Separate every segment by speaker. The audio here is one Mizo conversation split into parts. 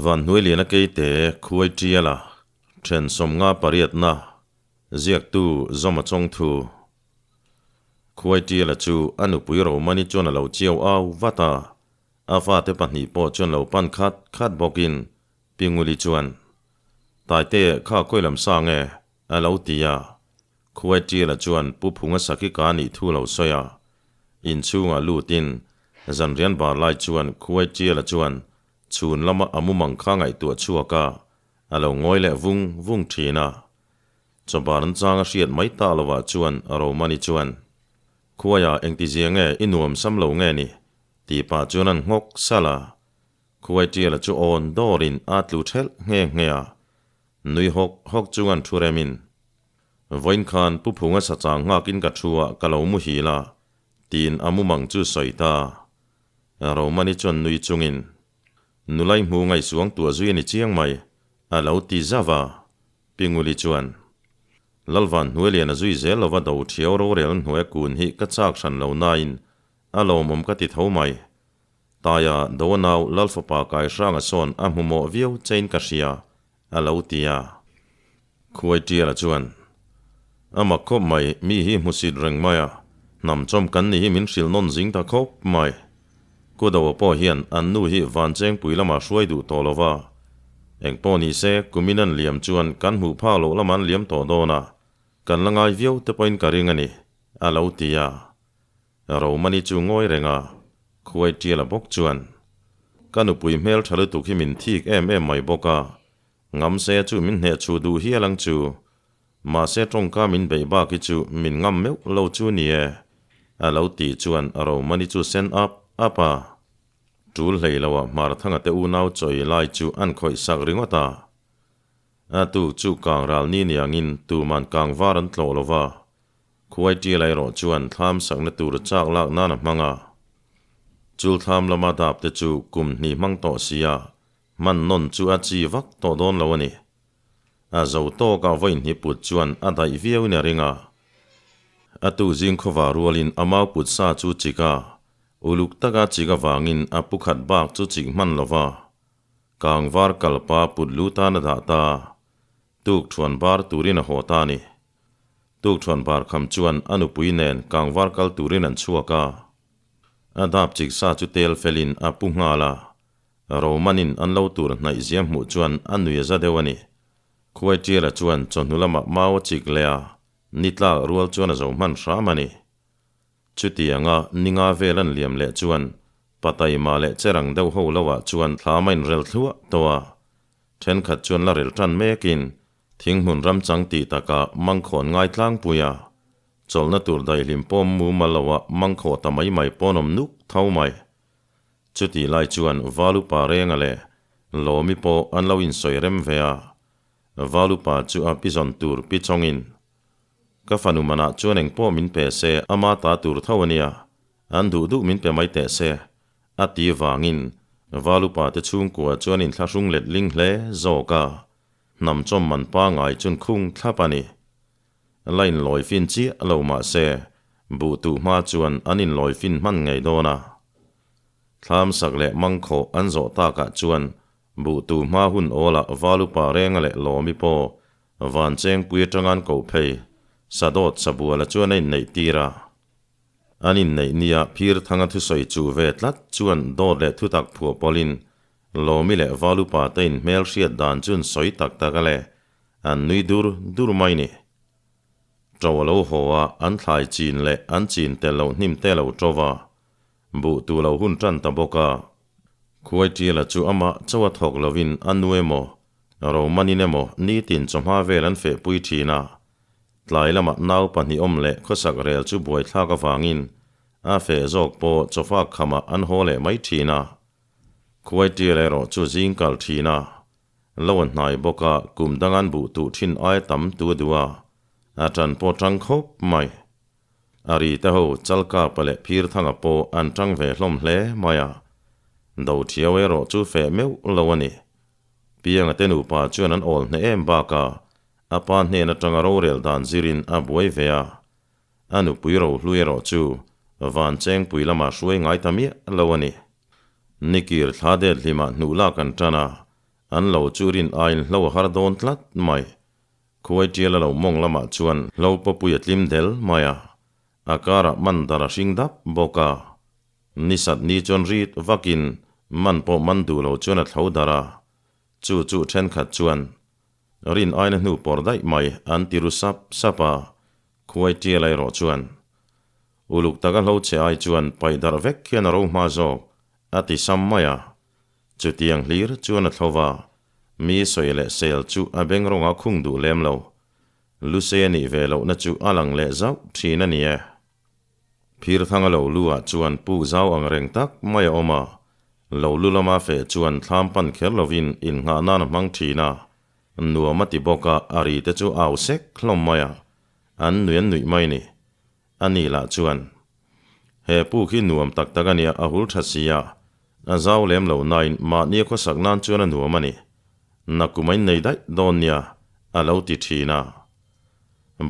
Speaker 1: Vanhnuailiana Keite Khuai Tiala then 58na ziaktu Zawma Chawngthu Khuai Tiala chu a nupui Romani chuan a lo chiau au vat a, a fate pahnih pawh chuan lo pan khat khat bawkin Pinguli chuan, Taite kha khawi lam sang e? a lo ti a. Khuai Tiala chuan Pu Phunga Saki ka nih thu lo sawi a. Inchhungah lutin zanrian bar lai chuan Khuai Tiala chuan Chhun lama a mumang kha ngaihtuah chhuak a, a lo ngawi leh vung vung thin a. Chawbar an chang a hriat mai tak lovah chuan Romani chuan, Khuaia engtizia nge i nuam sam lo nge ni? tih pah chuan an nghawk salh a. Khuai Tiala chu awn dawrin a tlu thelh nghe nghe a. Nui hawk hawk chung an thu remin, Vawiin khan Pu Phunga sachang nghakin ka thu a, ka lo muhil a, tiin a mumang chu sawi ta. Romani chuan nui chungin, Nulai hmu ngaihsuang tuah zui a ni chiang mai, a lo ti zauh a. Pinguli chuan, Lalvan hnuailian a zui zel lova do thiau rorel hnuai kun hi ka chak hran lo nain a lawmawm ka ti tho mai. Taia do a nau Lalfapa Kaihranga sawn a hmu mawh viau chein ka hria, a lo ti a. Khuai Tiala chuan, A mak khawp mai, mi hi hmusit reng mai a, hnam chawm kan ni hi min hrilh nawn zing ta khawp mai. Kudoa pawh hian an nu hi Vanchengpui lamah hruai duh tawh lo va, eng pawh ni se kumin an liam chuan kan hmuh phak loh lamah an liam tawh dawn a, kan la ngai viau te pawhin ka ring a ni, a lo ti a. Romani chu ngawi reng a, Khuai Tiala bawk chuan, Ka nupui hmel tha lutuk hi min thik em em mai bawk a, ngam se chu min hneh chhuh duh hial ang chu. Mahse tawngka min beih bak hi chu min ngam meuh lo chu ni e, a lo tih chuan Romani chu sen ap ap a. Tul hlei lo ah Hmarthanga te unau chawi lai chu an khawih sak ringawt a. A tuk chu kang ral ni niangin tuman kang var an tlawh lo va. Khuai Tial erawh chuan thlam sakna tur chak lak nan a hmang a. Chul thlam lama dap te chu kum hnih hmang tawh si a, hman nawn chu a chi vak tawh dawn lo a ni. A zo tawk a vawi hnih put chuan a daih viau in a ring a. A tu zing khawva rualin a mau put sa chu chik a, uluk taka chik avangin a pu khat bak chu chik hman lo va. Kangvar kalpa put lu tan a dah ta. Tuk thuan bar turin a haw ta a ni. Tuk thuan bar kham chuan a nupui nen kangvar kal turin an chhuak a. A dap chik sa chu tel felin a pu nghal a. Romanin an lo tur hnaih zia hmuh chuan a nui a za deuh a ni. Khuai Tiala chuan chawhnu lamah mau a chik leh a, ni tlak rual chuan a zo hman hram a ni. Chutianga ninga vel an liam leh chuan Pataima leh Cherang deuh ho loah chuan thlam a inrel thluah tawh a. Thenkhat chuan la rel tan mekin Thinghmun ram chang tih takah mangkhawn ngai tlangpui a, chawlhna tur daihlim pawm mumal loah mangkhawh ta mai mai pawn awm nuk tho mai. Chutih lai chuan Valupa Renga leh Lawmi pawh an lo insawi rem ve a, Valupa chu a pi zawn tur pi chawngin, Ka fanu manah chuan engpawh min pe se ama ta tur tho a nia, an duh duh min pe mai teh se, A ti vangin Valupa te chhungkua chuan inthlahrung let ling hle zawk a, hnam chawm man pangai chun khung thlap a ni. La inlawi fin chiah lo mah se, buh tuh hma chuan an inlawi fin hman ngei dawn a. Thlam sak leh mangkhawh an zawh takah chuan buh tuh hma hun awlah Valupa Renga leh Lawmi pawh Vanchengpui atanga an koh phei Sadawt Sabuala chuan a inneih tir a. An inneih nia phir thanga thusawi chuh ve tlat chuan dawt leh thutak phuah pawlhin Lawmi leh Valupa te in hmel hriat dan chu an sawi tak tak a le, an nui dur dur mai ni. Ṭo a lo haw a, an thlai chin leh an chin tel loh hnim te a lo ṭo va, buh tu lo hun ṭan ta bawk a. Khuai Ṭiala chu amah chauh a thawk lovin a nu emaw, Romanin emaw nitin chawhma vel an fehpui ṭhin a, Tlai lamah nau pahnih awm leh khawsak rel chu buaithlak avangin a feh zawk pawh chawfak khamah an haw leh mai thin a. Khuai tial erawh chu zing kal thin a, lo a hnai bawk a, kum dang an buh tuh thin ai tam tu a duh a, a tan pawh tang khawp mai. A ri te ho Chalkapa leh Phirthanga pawh an tang ve hlawm hle mai a, do thiau erawh chu feh meuh lo a ni. Pianga te nupa chuan an awl hneh em bakah A pa hnen atanga rorel dan zirin a buai ve a, a nupui rohlui erawh chu van chengpui lamah hruai ngai ta miah lo a ni. Nikir thla det hlimah hnuh lak an tan a, An lo chu rin aiin hlo a har dawn tlat mai. Khuai tial a lo mawng lamah chuan hlo pawpui a tlim del mai a, a karah man dar a hring dap bawk a. Nisat ni chuan rit vakin man pawh man duh lo chuan a thlo dar a. Chu chu thenkhat chuan rin aina hnu pawr daih mai an ti ru sap sap a, khuai tial erawh chuan uluk taka hlo che ai chuan paih darh vek hian a ro hma zawk a ti sam mai a. Chutiang hlir chuan a thlo va, mi sawi leh sel chu a beng rawngah khung duh lem lo. Lusei a nih ve lohna chu a lang leh zauh thin a ni e. Phirthanga lo lu ah chuan puk zau ang reng tak mai a awm a, lo lu lama feh chuan thlam pan kher lovin innghah nan a hmang thin a, nuam a ti bawk a, a ri te chu au sek hlawm mai a, an nui an nuih mai ni. A ni lah chuan, He puk hi nuam tak tak a nia, a hul tha si a, a zau lem lo nain mahni a khawsak nan chuan a nuam a ni. Nakum a innei daih dawn nia, a lo ti thin a.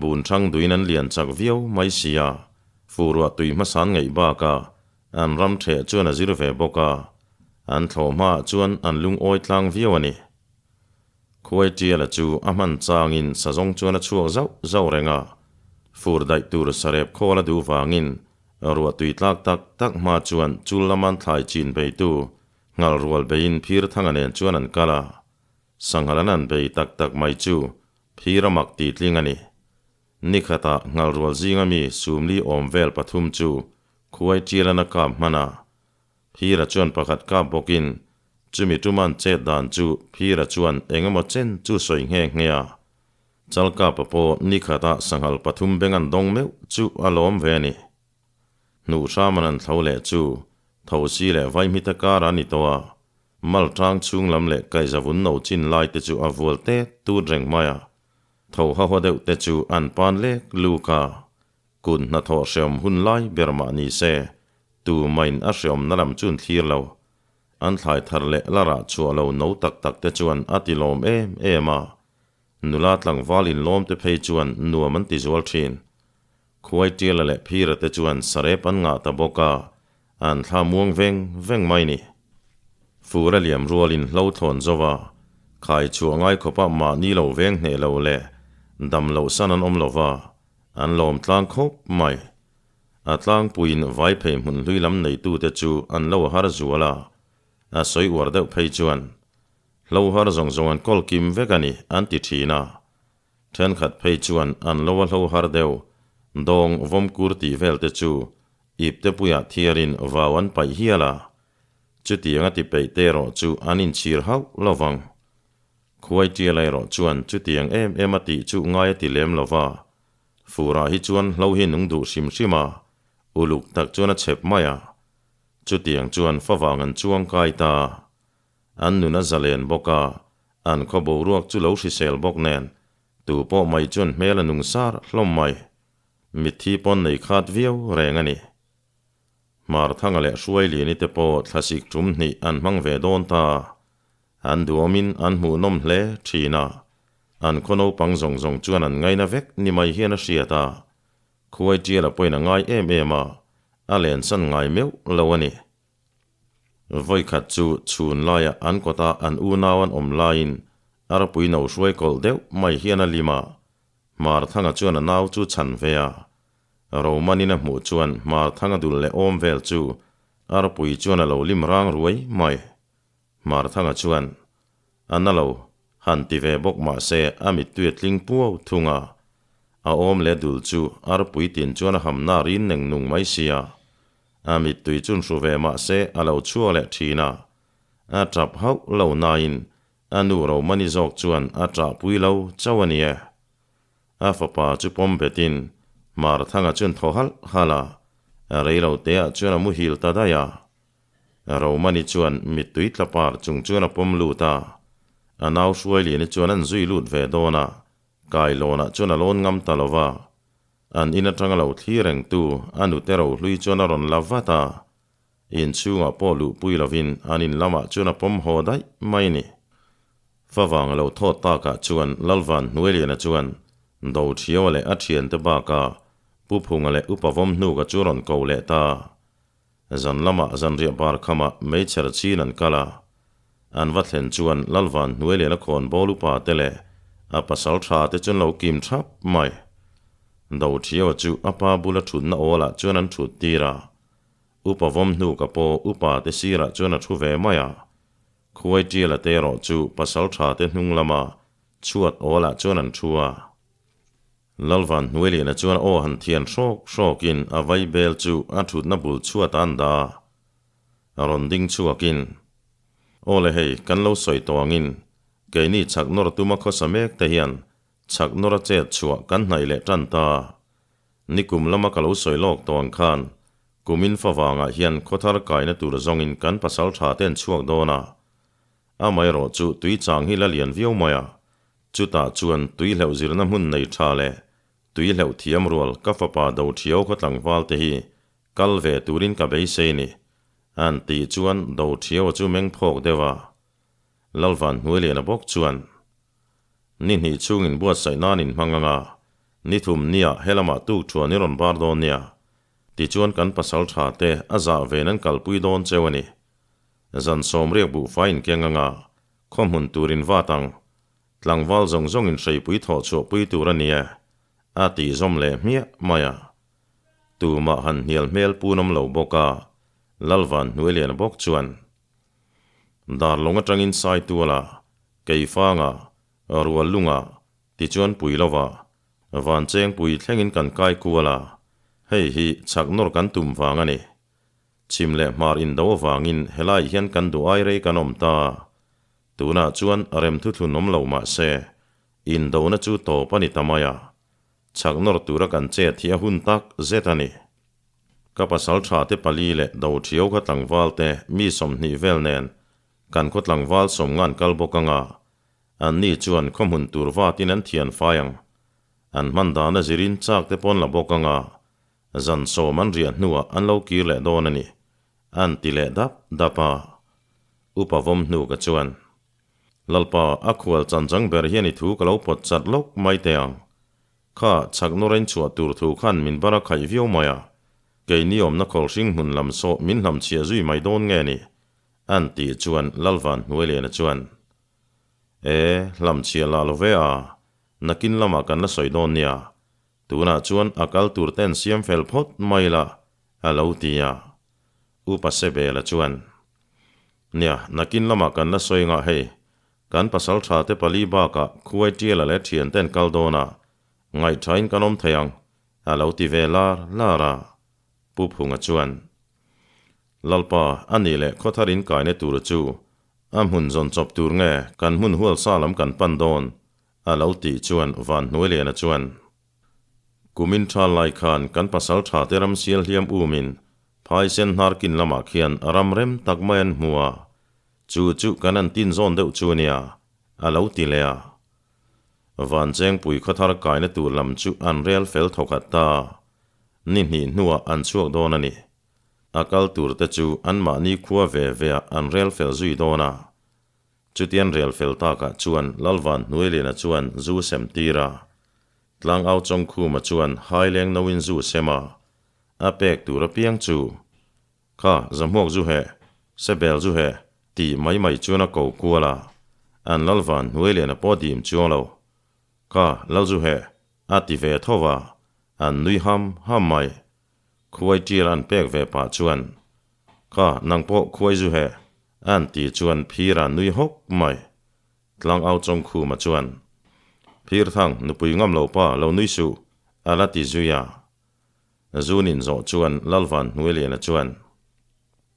Speaker 1: Bun thang duin an lian chak viau mai si a, furuah tui hmasan ngaih bakah an ram theh chuan a zir ve bawk a, an thlawh hmaah chuan an lungawi tlang viau a ni. Khuai Tiala chu a hman changin sazawng chuan a chhuak zauh zauh reng a, fur daih tur sarep khawl a duh vangin ruah tui tlak tak tak hma chuan chul laman thlai chin beitu nghal rual beiin phir thanga nen chuan an kal a, sanghal an an bei tak tak mai chu Phir a mak tih tling a ni. Ni khatah Nghalrual zinga mi Sumli awm vel pathum chu khuai tialan a kap hman a. Phira chuan pakhat kap bawkin chumi tuman chet dan chu Phira chuan eng emaw chen chu sawi nghe nghe a. Chalkapa pawh ni khatah sanghal pathum beng an dawng meuh chu a lawm ve a ni. Hnuh hraman an thlo leh chu thosi leh vaihmita kar a ni tawh a. Mal tang chhung lam leh kaihzavun no chin lai te chu a vual tet tut reng mai a, tho hahaw deuh te chu an pan lek luk a, kut hnathawh hreawm hun lai ber mah ni se, tu main a hreawmna lam chu an thlir lo. An thlai thar leh la rah chhuah lo no tak tak te chuan a ti lawm em em a, nula tlangval inlawm te phei chuan nuam an ti zual thin. Khuai Tiala leh Phira te chuan sarep an ngah ta bawk a, an thla muang veng veng mai ni. Fur a liam rualin hlo thlawn zo va, khai chhuah ngai khawpa mahni lo veng hneh lo leh dam loh san an awm lo va, an lawm tlang khawp mai. A tlangpuiin vai phei hmun hlui lam neitute chu an lo har zual a, a sawi uar deuh phei chuan, Hlo har zawng zawng an kawl kim vek a ni, an ti thin a. Thenkhat phei chuan an lo a hlo har deuh, dawng vawmkur tih vel te chu ipte puiah thiarin vau an paih hial a, chutiang a ti peih te erawh chu an inchhir hauh lo vang. Khuai tial erawh chuan chutiang em em a tih chu ngai a ti lem lo va, furah hi chuan hlo hi nung duh hrim hrim a, uluk tak chuan a chep mai a, chutiang chuan favang an chuang kai ta. An nun a zalen bawk a, an khaw boruak chu lo hrisel bawk nen, tu pawh mai chuan hmel a nung sar hlawm mai. Mitthi pawn nei khat viau reng a ni. Hmarthanga leh Hruailiani te pawh thlasik tum hnih an hmang ve dawn ta. An duhawmin an hmuhnawm hle thin a, an khaw naupang zawng zawng chuan an ngaina vek ni mai hian a hriat a. Khuai tiala pawhin a ngai em em a, a lensan ngai meuh lo a ni. Vawikhat chu chhun laiah an kawta an unau an awm laiin arpui no hruai kawlh deuh mai hian a lim a, Hmarthanga chuan a nau chu chhan ve a. Romanin a hmuh chuan Hmarthanga dul leh awm vel chu arpui chuan a lo lim rang ruai mai. Hmarthanga chuan, A na lo, han ti ve bawk mah se a mittui a tling puau thung a. A awm leh dul chu arpui tin chuan a hamna rin neng nung mai sia. A mittui chun hru ve mah se a lo chhuak leh thin a, a tap hauh lo nain a nu Romani zawk chuan a ṭahpui lo chauh a ni e. A fapa chu pawm betin Marthanga chuan thaw halh halh a, rei lo teah chuan a muhil ta daih a. Romani chuan mittui tla par chung chuan a pawm lut a, a nau Hruailiani chuan an zui lut ve dawn a, kailawnah chuan a lawn ngam ta lo va. An in atanga lo thli rengtu a nute rohlui chuan a rawn la vat a, inchhungah pawh luhpui lovin an in lamah chuan a pawm haw daih mai ni. Favang a lo thawt takah chuan Lalvan Hnuailiana chuan Dothiaua leh a thiante bakah Pu Phunga leh Upa Vawmhnuka chu rawn ko leh ta. Zan lamah zanriah bar khamah meichher chin an kal a. An va thlen chuan Lalvan hnuai leh la khawn bawl upa te leh a pasal tha te chuan lo kim thap mai. Dothiaua chu a pa bula thutna awlah chuan an thut tir a. Upa vawm hnu ka pawh upa te sirah chuan a thu ve mai a. Khuai tiala te erawh chu pasal tha te hnung lama chhuat awlah chuan an thu a. Lalvan hnuailiana chuan aw han thian hrawk hrawkin a vai bel chu a thutna bul chhuatah an dah a. A rawn ding chhuakin, Aw le hei, kan lo sawi tawh angin, keini chhak nawr tuma khawsa mek te hian chhak nawra chet chhuah kan hnaih leh tan ta. Nikum lama ka lo sawi lawk tawh ang khan, kumin fa vangah hian khawthar kaina tur zawngin kan pasal tha te an chhuak dawn a. Amaherawh chu tui chang hi la lian viau mai a, chutah chuan tui hleuh zirna hmun nei tha leh tui hleuh thiam rual ka fapa do thiau khaw tlangval te hi Kal ve turin ka beisei ni, an tih chuan Dothiaua chu meng phawk deuh a. Lalvan Hnuailiana bawk chuan, Ni hnih chhungin buatsaih nan in hmang anga, ni thum nia helamah tuk thuan i rawn bar dawn nia, tichuan kan pasal tha te a zah vein an kalpui dawn cheu a ni. Zan sawmriak buhfai in keng anga, khaw hmun turin vat ang, tlangval zawng zawngin hreipui thawh chhuahpui tur a ni e, a tih zawm leh hmiah mai a. Tumah han hnial hmel pun awm lo bawk a, Lalvan Hnuailiana bawk chuan Darlawng atangin Saituala, Keifanga, Ruallunga, tichuan Puilova, Vanchengpui thlengin kan kai kual a, hei hi chhak nawr kan tum vang a ni. Chhim leh hmar indo avangin helaiah hian kan duh ai rei kan awm ta. Tunah chuan remthuthlun awm lo mah se, indona chu tawp a ni ta mai a. Chhak nawr tura kan chet hi a hun tak zet a ni. Ka pasal tha te pali leh do thiau kha tlangval te mi 20 vel nen kan khaw tlangval sawm ngan kal bawk anga an ni chuan khaw hmun tur vatin an thian fai ang. An hman dan a zirin chak te pawn la bawk anga zan sawm an riah hnuah an lo kir leh dawn a ni, an ti leh dap dap a. Upa vawm hnu ka chuan. Lalpa, a khual chanchang ber hian i thu ka lo pawt chat lawk mai teh ang. Kha, chhak nawrain chhuah tur thu khan min bar a khaih viau mai a, keini awmna khawl hring hmun lam saw min hlamchhiah zui mai dawn nge ni? An tih chuan Lalvan Hnuailiana chuan, E, hlamchhiah lah lo ve a, nakin lamah kan la sawi dawn nia, tunah chuan a kal tur te an siam fel phawt mai la, a lo ti a. Upa Sebela chuan, Nia, nakin lamah kan la sawi ngah hei. Kan pasal tha te pali bakah khuai tiala leh thian te an kal dawn a, ngaihthain kan awm thei ang, a lo ti ve lar lar a. Pu Phunga chuan, Lalpa, a nih leh khawthar in kaina tur chu a hmun zawn chawp tur nge kan hmun hual sa lam kan pan dawn? a lo tih chuan Vanhnuailiana chuan, Kumin tha lai khan kan pasal tha te ram sial hliam umin Phaisen hnarkin lamah khian ram rem tak mai an hmu a, chu chu kan an tin zawn deuh chu ania, a lo ti leh a. Vanchengpui khawthar kaina tur lam chu an rel fel thawkhat ta, ni hnih hnuah an chhuak dawn a ni. A kal tur te chu anmahni khua ve veah an rel fel zui dawn a. Chutian rel fel takah chuan Lalvan Hnuailiana chuan zu sem tir a, Tlangau Chawngkhuma chuan haileng noin zu sem a, A pek tur apiang chu, Kha, zahmuak zu heh, se bel zu heh, tih mai mai chuan a ko kual a, an Lalvan hnuai lian a pawh dim chuang lo. Kha, lal zu heh, a ti ve tho va, an nui ham ham mai. Khuai ṭial an pek ve pah chuan, Kha, nang pawh khuai zu heh, an ti chuan phir a nui hawk mai. Tlangau Chawngkhuma chuan, Phir thang, nupui ngam lo pa, lo nui suh, a la ti zui a. Zunin zawh chuan Lalvan Hnuailiana chuan,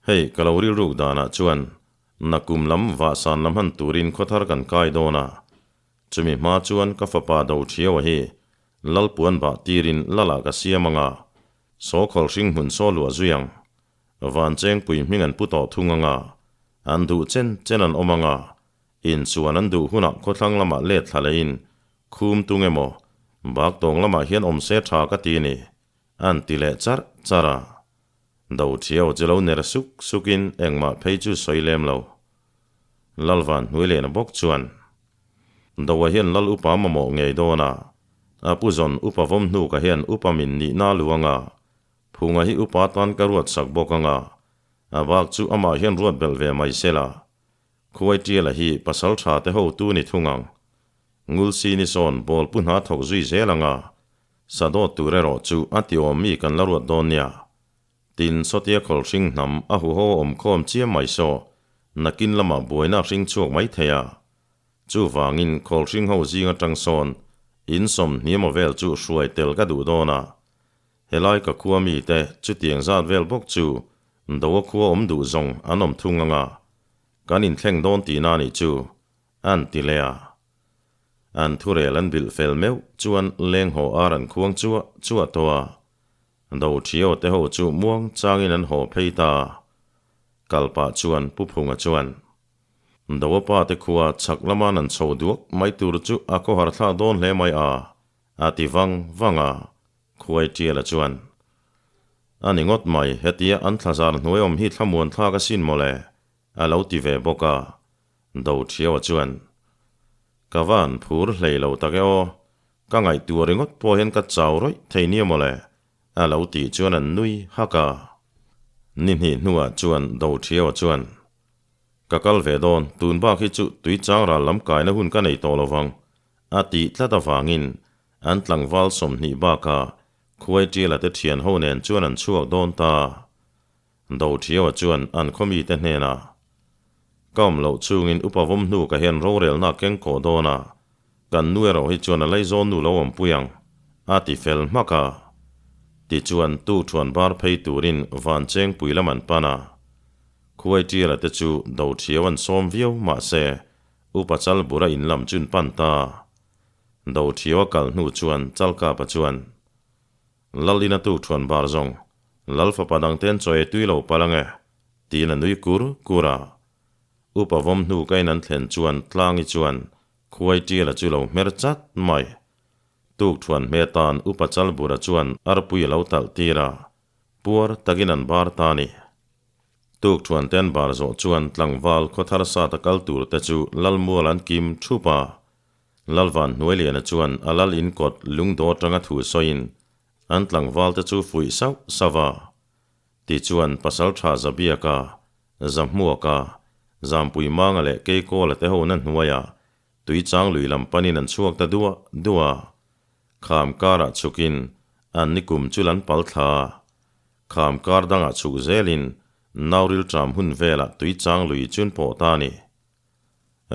Speaker 1: Hei, ka lo rilruk danah chuan nakum lam vahsan lam han turin khawthar kan kai dawn a, chumi hma chuan ka fapa do thiaua hi Lalpuan bah tirin Lala ka siam anga, saw khawl hring hmun saw luah zui ang. Vanchengpui hming an pu tawh thung anga, an duh chen chen an awm anga, inchuan an duh hunah khawthlang lamah let thla leiin Khum tung emaw, bak tawng lamah hian awm se tha ka ti ni, an ti leh charh charh a. Do thiau chu lo ner suk sukin engmah phei chu sawi lem lo. Lalvan Hnuailiana bawk chuan, Doa hian Lal upa mamawh ngei dawn a, a pu zawn upa vawm hnuka hian upa min nihna luang a, phunga hi upa tan ka ruat sak bawk anga, a bak chu amah hian ruat belh ve mai se la. Khuaitiala hi pasaltha te hotu ni thung ang. Ngulsini sawn bawl pu hna thawk zui zel ang a, sadawt tur erawh chu a ti awm mi kan la ruat dawn nia. Tin, sawtia khawlhring hnam a huho awm khawm chiam mai saw, nakin lamah buaina a hring chhuak mai thei a. Chuvangin khawlhring ho zing atang sawn in sawmhnih emaw vel chu hruai tel ka duh dawn a. Helai ka khua mite chutiang zat vel bawk chu Doa khua awm duh zawng an awm thung ang a, kan inthleng dawn tihna a nih chu, an ti leh a. An thurel an bilh fel meuh chuan leng haw ar an khuang chuah chuah tawh a. Do Thio te ho chu muang changin an haw phei ta a. Kalpah chuan Pu Phunga chuan, Doa pa te khua chhak lama nan chho duak mai tur chu a khawhar thlak dawn hle mai a, a ti vang vang a. Khuai Tiala chuan, A ni ngawt mai, hetia an thlazar hnuai awm hi thlamuan thlak asin mawle, a lo ti ve bawk a. Do Thiaua chuan, Ka van phur hlei lo tak e aw, ka ngaihtuah ringawt pawh hian ka chau rawih thei nia mawle, a lo tih chuan an nui hak a. Ni hnih hnuah chuan Do Thiaua chuan, Ka kal ve dawn, tun bak hi chu tui chang ral lam kaina hun ka nei tawh lo vang, a tih tlat avangin An tlangval 20 bakah Khuaitiala te thian ho nen chuan an chhuak dawn ta. Dothiaua chuan an khaw mite hnenah, Ka awm loh chungin upa vawm hnu ka hian rorelna keng kawh dawn a, kan nu erawh hi chuan a laizawn nu lo awmpui ang, a ti fel hmak a. Tichuan tukṭhuan bar phei turin Vanchengpui lam an pan a. Khuaitiala te chu Dothiau an sawm viau mahse upa Chalbura in lam chun pan ta. Dothiau a kal hnu chuan Chalkapa chuan, Lalina tu thuan bar zawng, Lal fapa dangten chaw ei tui lo palh ange, tiin a nui kur kur a. Upa vawm hnu ka in an thlen chuan Tlangi chuan Khuai Tiala chu lo hmer chat mai. Tuk thuan hme tan Upa Chalbura chuan arpui a lo talh tir a, puar takin an bar ta a ni. Tuk thuan ten bar zawh chuan tlangval khawthar sata kal tur te chu Lalmual an kim thup a. Lalvan Hnuailiana chuan a lal in kawt lungdaw atanga thu sawiin an tlangval te chu fuih sauh sauh a. Tichuan Pasaltha Zabiaka, Zahmuaka, Zampuimanga leh Keikawla te ho na hnuaiah Tuichang lui lam panin an chhuak ta duah duah a. Kham karah chhukin an nikum chu lan pal thla a. Kham kar dangah chhuk zelin Nauril ṭam hun velah Tuichang lui chun pawh ta a ni.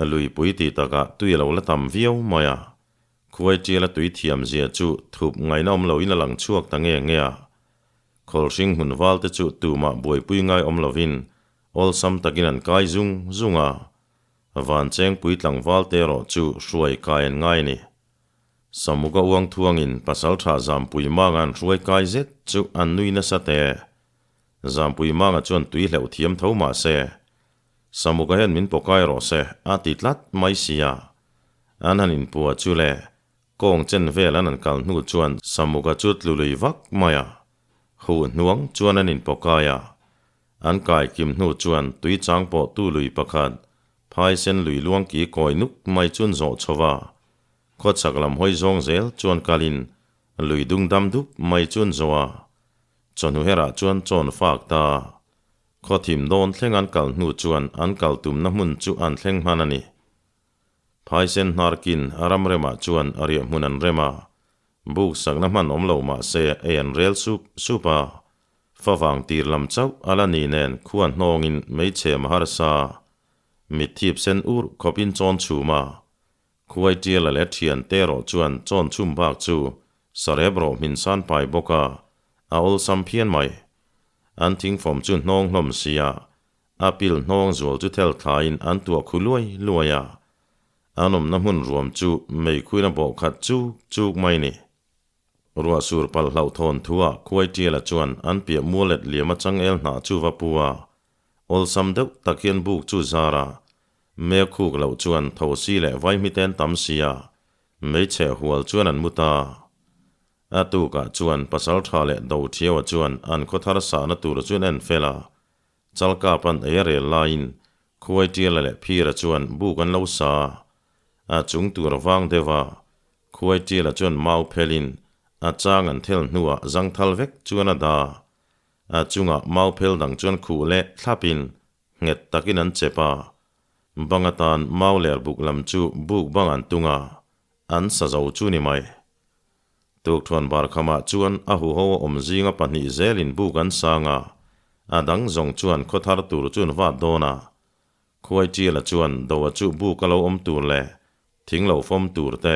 Speaker 1: Luipui tih takah tui a lo la tam viau mai a, khuai tiala tui thiam zia chu thup ngaihna awm loin a lang chhuak ta nge nge a. Khawlhring hmun val te chu tumah buaipui ngai awm lovin awlsam takin an kai zung zung a, Vanchengpui tlangval te erawh chu hruai kai an ngai a ni. Samuka uang thuangin Pasaltha Zampui manga an hruai kai zet chu an nui nasa teh. Zampui manga chuan tui hleuh thiam tho mah se, Samuka hian min pawkai rawh se, a ti tlat mai sia. An han inpua chu le, kawng chen vel an han kal hnu chuan Samuka chu tlu lui vak mai a. Huh hnuang chuan an inpawkai a. An kai kim hnu chuan tui chang pawh tu lui pakhat, phaisen lui luang ki kawi nuk mai chuan zawh chho va. Khawchhak lam hawi zawng zel chuan kalin lui dung dam dup mai chuan zawh a. Chawhnu herah chuan chawn fak ta. Khawthim dawn thleng an kal hnu chuan an kal tumna hmun chu an thleng hman a ni. Phaisen hnarkin a ram remah chuan a riah hmun an rem a, buk sakna hman awm lo mah se ei an rel sup sup a, favang tir lam chauh a la ni nen khua hnawngin meichhem a harsa, mitthip sen ur khawpin chawn chhum a, khuai tiala leh thian te erawh chuan chawn chhum bak chu sarep rawh hmin san pai bawk a, a awlsam phian mai. An thingfawm chu hnawng hlawm sia, a pil hnawng zual chu thel thlaiin an tuah khu luai luai a. An awmna hmun ruam chu meikhuin a bawh khat chuk chuk mai ni. Ruah sur palh hlauhthawn thuah khuai tiala chuan an piah mual let liam a changel hnah chu va pu a. Awlsam deuh tak hian buk chu zar a, mek khuk loh chuan thosi leh vaihmiten tam sia, meichhe hual chuan an mu ta. A tukah chuan Pasaltha leh Dothiaua chuan an khawthar sahna tur chu an en fel a, Chalkap an ei a rel laiin Khuaitiala leh Phira chuan buk an lo sa a, a chung tur a vang deuh a, Khuaitiala chuan mau phelin a chang an thel hnuah zangthal vek chuan a da a, chungah mau phel dang chuan khuh leh thlapin nghet takin an chep a. Bang atan mau ler buk lam chu buk bang an tung a, an sa zo chu ni mai. Tukthuan bar khamah chuan a huho a awm zinga pahnih zelin buk an sang a, a dang zawng chuan khawthar tur chu an vat dawn a. Khuaitiala chuan Doa chu buk a lo awm tur leh thing lo fawm tur te,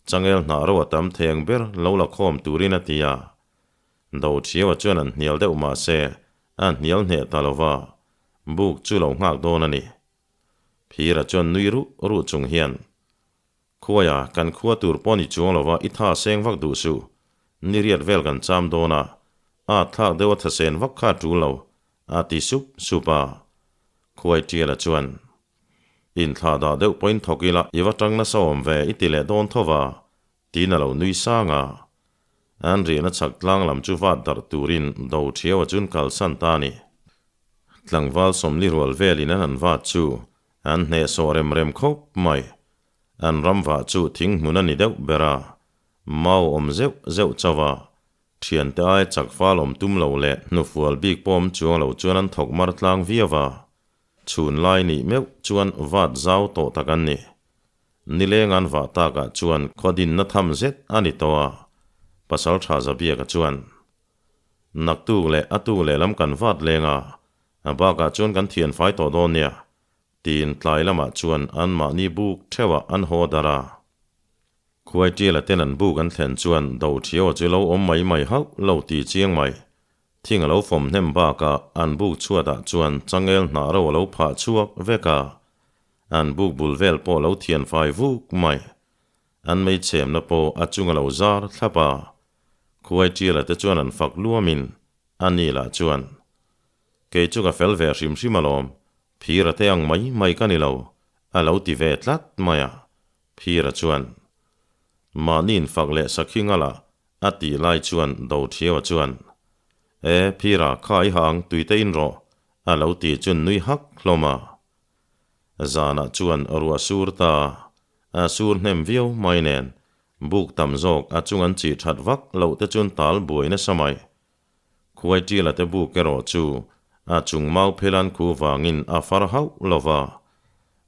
Speaker 1: changel hnah ro a tam thei ang ber lo la khawm turin a ti a. Dothiaua chuan an hnial deuh mah se a hnial hneh ta lo va, buk chu lo nghak dawn a ni. Phira chuan nui ruh ruh chung hian, Khuaia, kan khua tur pawh ni chuang lo va, i tha seng vak duh suh. Ni riat vel kan cham dawn a, a thlak deuh a tha sen vak kha a tul lo, a ti sup sup a. Khuai Tiala chuan, Inthlah dah deuh pawhin thawk ila, i va tang nasa awm ve, i ti leh dawn tho va, Tiin a lo nui sang a. An riahna chhak tlang lam chu vat darh turin do thiau a chun kalsan ta a ni. Tlangval sawmli rual velin an han vat chu an hnehsawh rem rem khawp mai. An ram vah chu thing hmun a ni deuh ber a, mau awm zeuh zeuh chauh a, thiante ai chak fal awm tum lo leh hnufual bik pawh awm chuang lo chuan an thawk mar tlang viau a. Chhun lai nih meuh chuan vat zau tawh tak an ni. Nileng an vah takah chuan khaw dinna tham zet a ni tawh a, Pasal tha Zabiaka chuan, Naktuk leh a tuk lehlam kan vat leng a, a bakah chuan kan thian fai tawh dawn nia, tiin tlai lamah chuan anmahni buk theuhah an haw darh a. Khuaitiala ten an buk an thlen chuan Dothiaua chu lo awm mai mai hauh lo ti chiang mai. Thing a lo fawm hnem bakah an buk chhuatah chuan changel hnah ro a lo phah chhuak vek a, an buk bul vel pawh a lo thian fai vuk mai. An meichhemna pawh a chung a lo zar thlap a, Khuaitiala te chuan an fak luamin a ni lah chuan, Kei chu ka fel ve hrim hrim alawm, phira te ang mai mai ka ni lo, a lo ti ve tlat mai a. Phira chuan, Mahniin fak leh sakhi ngala A tih lai chuan Dothiaua chuan, E, Phira, kha i ha ang, tuite in rawh, a lo ti chun nui hak hlawm a. Zanah chuan ruah sur ta, a sur hnem viau mai nen, buk tam zawk a chung an chih that vak loh te chun tal buai nasa mai. Khuaitila te buk erawh chu a chung mau phelan khu vangin a far hauh lo va,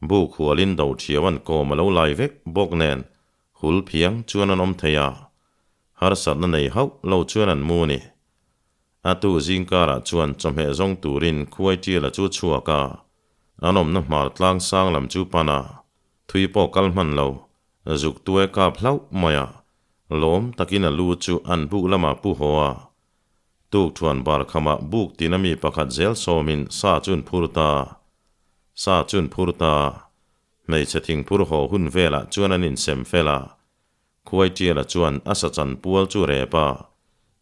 Speaker 1: buk hualin Dothiauan kawm a lo lai vek bawk nen Hul phiang chuan an awm thei a, harsatna nei hauh lo chuan an mu ni. A tu zingkarah chuan chawhmeh zawng turin Khuaitiala chu chhuak a, an awmna hmar tlang sang lam chu pan a, thui pawh kal hman lo, zuk tue kap hlauh mai a, lawm takin a lu chu an buk lamah pu haw a. Tukthuan bar khamah buk tina mi pakhat zel sawmin sa chu an phur ta, sa chu an phur ta. Hmeichhe thingphur haw hun velah chuan an insem fel a, Khuaitiala chuan a sa chan pual chu rep a,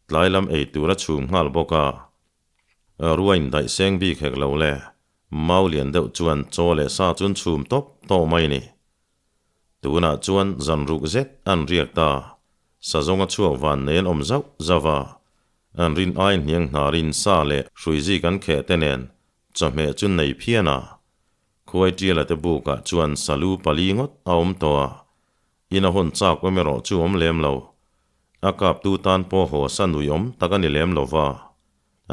Speaker 1: tlai lam ei tur a chhum nghal bawk a. Ruain daih seng bik hek lo le, mau lian deuh chuan chaw leh sa chun chhum tawp tawh mai ni. Tunah chuan zan ruk zet an riak ta, sa zawnga chhuak van nei an awm zauh zauh a, an rin ai hniang hnarin sa leh hruizik an kheh te nen chawhmeh chu nei phian a. Khuaitiala te bukah chuan salu pali ngawt a awm tawh a, in a hawn chak awm erawh chu awm lem lo. A kaptu tan pawh haw sa nui awm tak a ni lem lo va,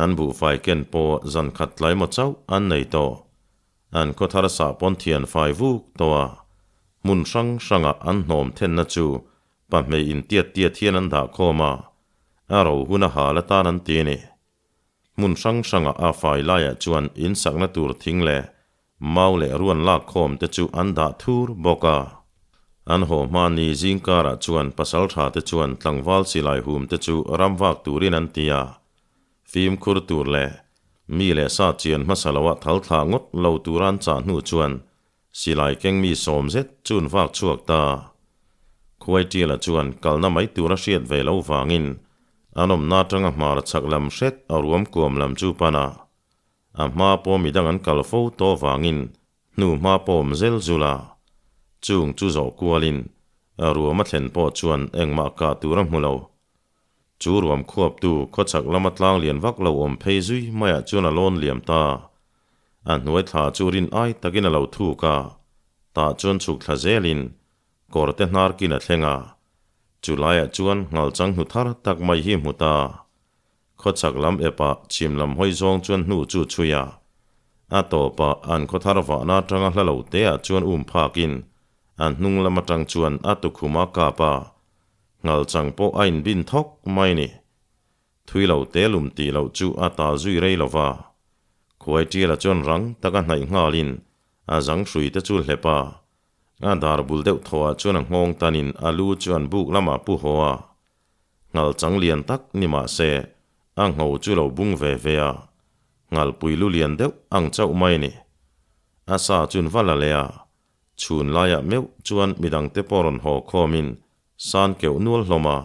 Speaker 1: an buhfai ken pawh zan khat tlai maw chauh an nei tawh. An khaw thar sah pawn thian fai vuk tawh a, hmun hrang hrangah an hnawm thenna chu pahmei intiat tiat hian an dah khawm a, a ro hun a hal atan an ti a ni. Hmun hrang hrangah a fai laiah chuan in sakna tur thing leh mau leh ruan lak khawm te chu an dah thur bawk a. An haw hma ni zingkarah chuan pasal tha te chuan tlangval silai hum te chu ram vak turin an ti a. Fimkhur tur leh mi leh sa chian hmasa loah thal thlah ngawt lo tura an chah hnu chuan silai keng mi sawm zet chu an vak chhuak ta. Khuaitiala chuan kalna mai tur a hriat ve lo vangin an awmna atanga hmar chhak lam hret a ruam kuam lam chu pan a. A hma pawh midang an kal fo tawh vangin hnu hma pawh awm zel zul a. Chung chu zawh kualin a ruam a thlen pawh chuan engmah kah tur a hmu lo. Chu ruam khuaptu khawchhak lama tlang lian vak lo awm phei zui maiah chuan a lawn liam ta. A hnuai thla chu rin ai takin a lo thuk a, tah chuan chhuk thla zelin kawr te hnar kin a thleng a. Chu laiah chuan ngalchang hnu thar tak mai hi hmu ta. Khawchhak lam epah chhim lam hawi zawng chuan hnu chu chhui a. A tawpah an khawthar vahna atanga hla lo teah chuan um phakin an hnung lam atang chuan a tukhum a kap a, ngal chang pawh a inbin thawk mai ni. Thui lo te lum tih loh chu a tal zui rei lo va. Khuai tiala chuan rang taka hnaih nghalin a zang hrui te chu hlep a, a dar bul deuh thawhah chuan a nghawng tanin a lu chu an buk lamah pu haw a. Ngal chang lian tak ni mah se a ngho chu lo bung ve ve a, ngalpui lu lian deuh ang chauh mai ni. A sa chun va la leh a, chhun laiah meuh chuan midangte pawh rawn haw khawmin san keuh nual hlawm a,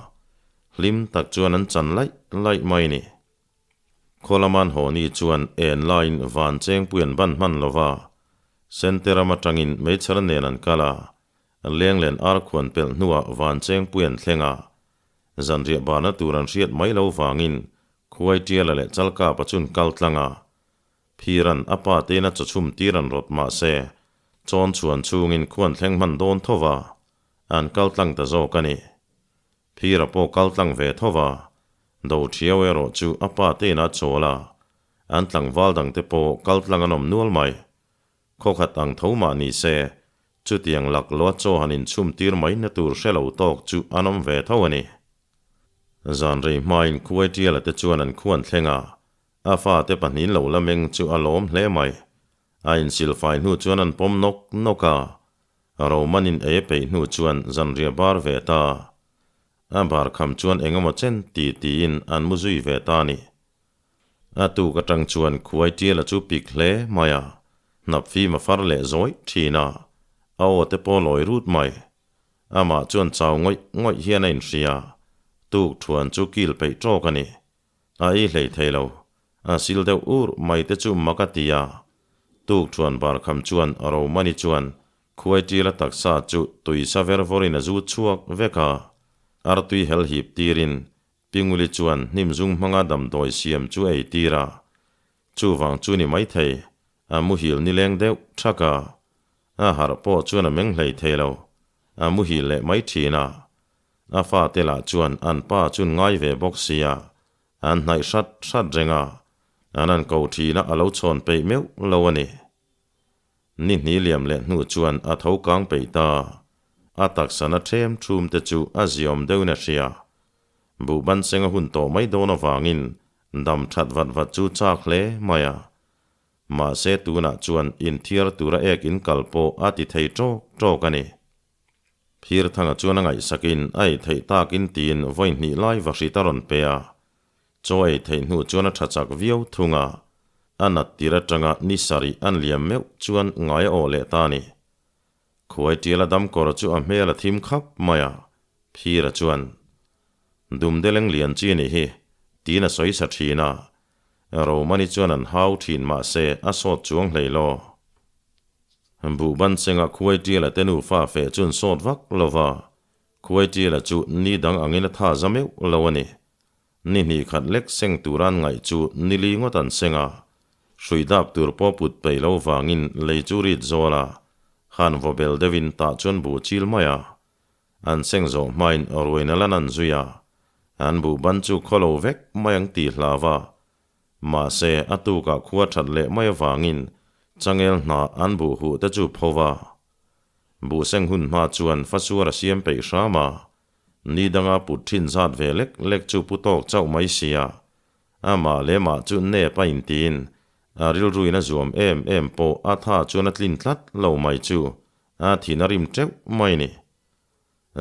Speaker 1: hlim tak chuan an chan laih laih mai ni. Khawlaman haw ni chuan en laiin van chengpui an ban hman lo va, Senteram atangin meichher nen an kal a, Lenglen ar khuan pelh hnuah van chengpui an thleng a, zanriah barna tur an hriat mai lo vangin Khuai Tiala leh Chalkapa chun kal tlang a, Phiran a pa tein a chawchhum tir an rawt mah se, chawn chhuan chungin khuan thleng hman dawn tho va, an kal tlang ta zawk a ni. Phira pawh kal tlang ve tho va, do thiau erawh chu a pa tein a chawl a, an tlangval dangte pawh kal tlang an awm nual mai. Khawkhat ang tho mah ni se, chutiang laklawh chaw han inchhum tir mai na tur hre lo tawk chu an awm ve tho a ni. Zan rei hmain Khuai Tiala te chuan an khuan thleng a, a fate pahnihin lo la meng chu a lawm hle mai. A insilfai hnu chuan an pawm nawk nawk a, Romanin ei a peih hnu chuan zanriah bar ve ta. A bar kham chuan eng emaw chen ti tiin an mu zui ve ta a ni. A tuk atang chuan khuai tiala chu pik hle mai a, hnap fim a far leh zawih thin a, a aw te pawh lawi rut mai. Amah chuan chau ngawih ngawih hian a inhria, tuk thuan chu kil peih tawk a ni. A ei hlei thei lo, a sil deuh ur mai te chu mak a ti a. Tuk thuan bar kham chuan Romani chuan khuai tila taksa chu tui sa ver vawrin a zut chhuak vek a, artui hel hip tirin Pinguli chuan hnim zung hmanga damdawi siam chu a eitir a, chuvang chu ni maithei, a muhil nileng deuh thak a, a harh pawh chuan a meng hlei thei lo, a muhil leh mai thin a. A fate lah chuan an pa chun ngai ve bawk sia, an hnaih hrat hrat reng a, an an ko thin a, a lo chhawn peih meuh lo a ni. Ni hnih liam leh hnu chuan a tho kang peih ta. A taksa na ṭhem ṭhum te chu a ziawm deuhin a hria. Buhban seng a hun tawh mai dawn avangin dam ṭhat vat vat chu chak hle mai a. Mahse tunah chuan inthiar tura ek in kal pawh a ti thei ṭawk ṭawk a ni. Phirthanga chuan a ngaihsakin a ei theih takin tiin vawi hnih lai va hrit a rawn pe a. Chaw ei theih hnu chuan a tha chak viau thung a, a nat tir atanga ni sarih an liam meuh chuan ngai a awh leh ta a ni. Khuai tiala dam kawr chu a hmel a thim khap mai a, Phira chuan, Dumdeleng lian chi ni hi, tiin a sawi sa thin a, Romani chuan an hau thin mah se a sawt chuang hlei law. Buhban chengah khuai tiala te nufa feh chuan sawt vak lo va, khuai tiala chu ni dang angin a tha za meuh lo a ni. Ni hnih khat lek seng tur an ngaih chu ni li ngawt an seng a, hrui dap tur pawh put peih lo vangin lei chu rit zawl a, han vaw bel deuhin tah chuan buh chil mai a. An seng zawh hmain ruaina lan an zui a, an buh ban chu khaw lo vek mai ang tih hlau a. Mahse, a tukah khua that leh mai avangin changel hna an buh huh te chu pho va. Buh seng hun hma chuan fasuar a siam peih hram a, Ni danga put thin zat ve lek lek chu pu tawk chauh mai sia, amah leh mah chu nep a intiin a rilruin a zuam em em pawh a tha chuan a tlin tlat lo mai chu a thin a rim teuh mai ni.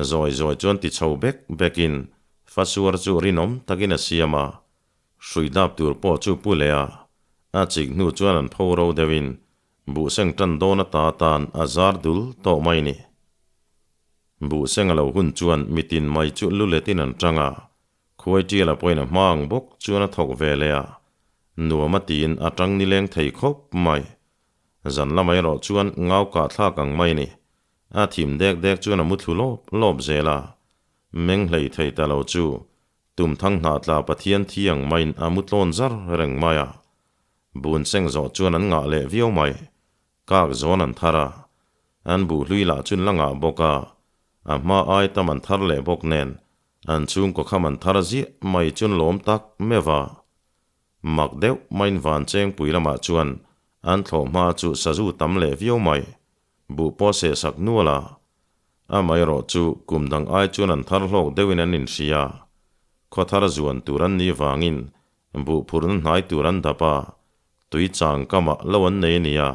Speaker 1: Zawi zawi chuan ti chho bek bekin fasuar chu rinawm takin a siam a, hrui dap tur pawh chu pu leh a, a chik hnu chuan an pho ro deuhin buhseng tan dawn ata tan a zar dul tawh mai ni. Buhseng a lo hun chuan mitin mai chu lu letin an tang a, khuai tial a pawhin a hma ang bawk chuan a thawk ve leh a, nuam a tiin a tang nileng thei khawp mai. Zan lamah erawh chuan ngau kah thlak ang mai ni. A thim dek dek chuan a mu thlu lawp lawp zel a, meng hlei thei ta lo chu tumthang hnah tla Pathian thi ang maiin a mu tlawn zar reng mai a. Bun seng zawh chuan an ngah leh viau mai. Kak zawn an thar a, an buh hlui lah chun la ngah bawk a, a hma ai tam an thar leh bawk nen, an chhungkaw kham an thar ziah mai chun lawm tak meuh a. Mak deuh maiin van chengpui lamah chuan An thlawh hma chu sazu tam leh viau mai. Buh pawh seh sak nual a. Amaherawh chu kum dang ai chuan an thar hlawk deuhin an inhria. Khaw thar zuan tur an nih vangin buh phurna hnai tur an dap a, tui chang kamah lo an nei a nia.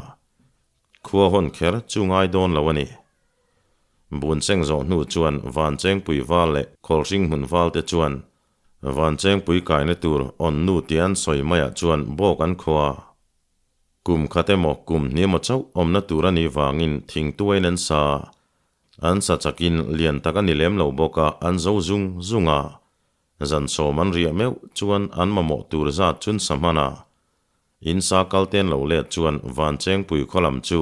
Speaker 1: Khua hawn kher chu ngai dawn lo a ni. Buncheng zawh hnu chuan Vanchengpui val leh Khawlhring hmun val te chuan Vanchengpui kaina tur awn nu tih an sawi maiah chuan bawk an khua. Kum khat emaw kum hnih emaw chauh awmna tur a nih vangin thingtuaiin an sa. An sa chakin lian tak a ni lem lo bawk a, an zo zung zung a. Zan sawm an riah meuh chuan an mamawh tur zat chun sa hman a. In sa kal ten lo let chuan Vanchengpui khaw lam chu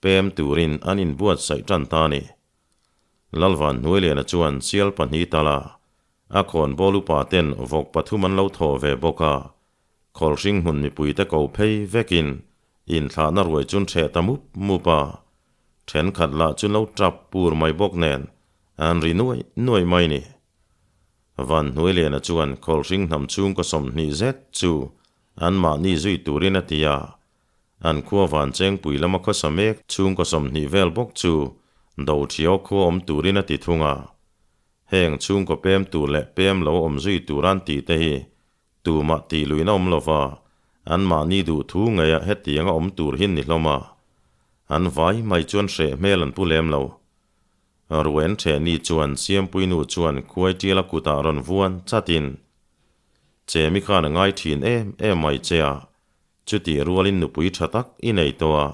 Speaker 1: pem turin an inbuatsaih tan ta a ni. Lalvan Hnuailiana chuan sial pahnih tal a, a khawnbawl upa ten vawk pathum an lo thaw ve bawk a, Khawlhring hmun mipuite ko phei vekin inthlahna ruai chun ṭheh ta mup mup a, ṭhenkhat lah chu lo ṭap pur mai bawk nen an ri nuaih nuaih mai ni. Van Hnuailiana chuan Khawlhring hnam chhungkaw 20 zet chu anmahni zui turin a ti a, an khua Vanchengpui lama khawsa mek chhungkaw 20 vel bawk chu Doṭhiau khua awm turin a ti thung a. Heng chhungkaw pem tur leh pem lo awm zui tur an tih te hi Tumah tih luihna awm lova, anmahni duh thu ngeiah hetianga awm tur hi ni hlawm a. An vai mai chuan hreh hmel an pu lem lo. Ruen Thehni chuan Siampuinu chuan Khuaitiala kutah rawn vuan chatin, Chemi khan a ngai thin em em mai che a, chutih rualin nupui tha tak i nei tawh a,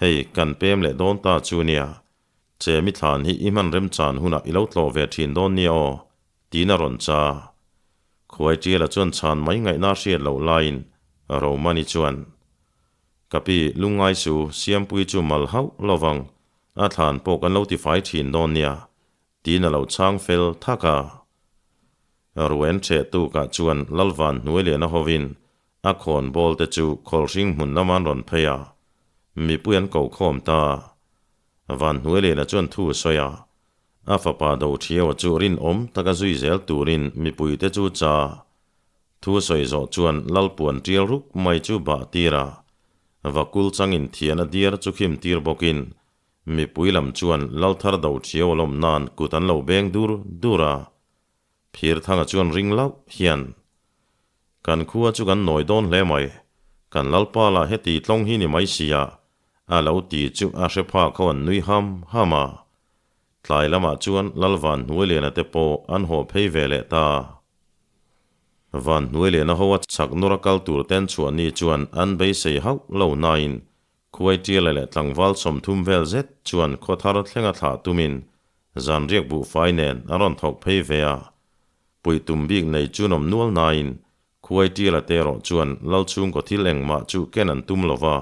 Speaker 1: hei kan pem leh dawn ta chu nia, Chemi thlan hi i hman remchan hunah i lo tlawh ve thin dawn nia aw, Tiin a rawn cha. Khuaitiala chuan chhan mai ngaihna a hriat loh laiin Romani chuan, Ka pi, lungngai su, Siampui chu mal hauh lovang, a thlan pawh kan lo tifai thin dawn nia, tiin a lo chhang fel thak a. Ruen ṭheh tukah chuan Lalvan hnuailiana hovin a khawn bawl te chu Khawlhring hmun lama an rawn phei a, mipui an ko khawm ta. Van hnuailiana chuan thu a sawi a, A fapa Doṭhiaua chu rinawm taka zui zel turin mipuite chu cha thu sawi zawh chuan Lalpuan ṭial ruk mai chu bah tir a, Vakul changin thian a diar chu khim tir bawkin mipui lam chuan Lalthar Doṭhiaua lawm nan kut an lo beng dur dur a. Phirthanga chuan ring lauh hian, Kan khua chu kan nawi dawn hle mai, kan Lalpa lah heti tlawng hi ni mai sia, a lo ti chu a hre phak ho an nui ham ham a. Tlai lamah chuan Lalvan Hnuailiana te pawh an haw phei ve leh ta. Van Hnuailiana ho a chhak nawr a kal tur ten chhuah ni chuan an beisei hauh lo nain Khuaitiala leh tlangval 30 vel zet chuan khaw thar thlenga thlah tumin zanriak buhfai nen an rawn thawk phei ve a. Puitum bik nei chu nawm nual nain Khuaitiala te erawh chuan Lalchhungkaw thil engmah chu ken an tum lova,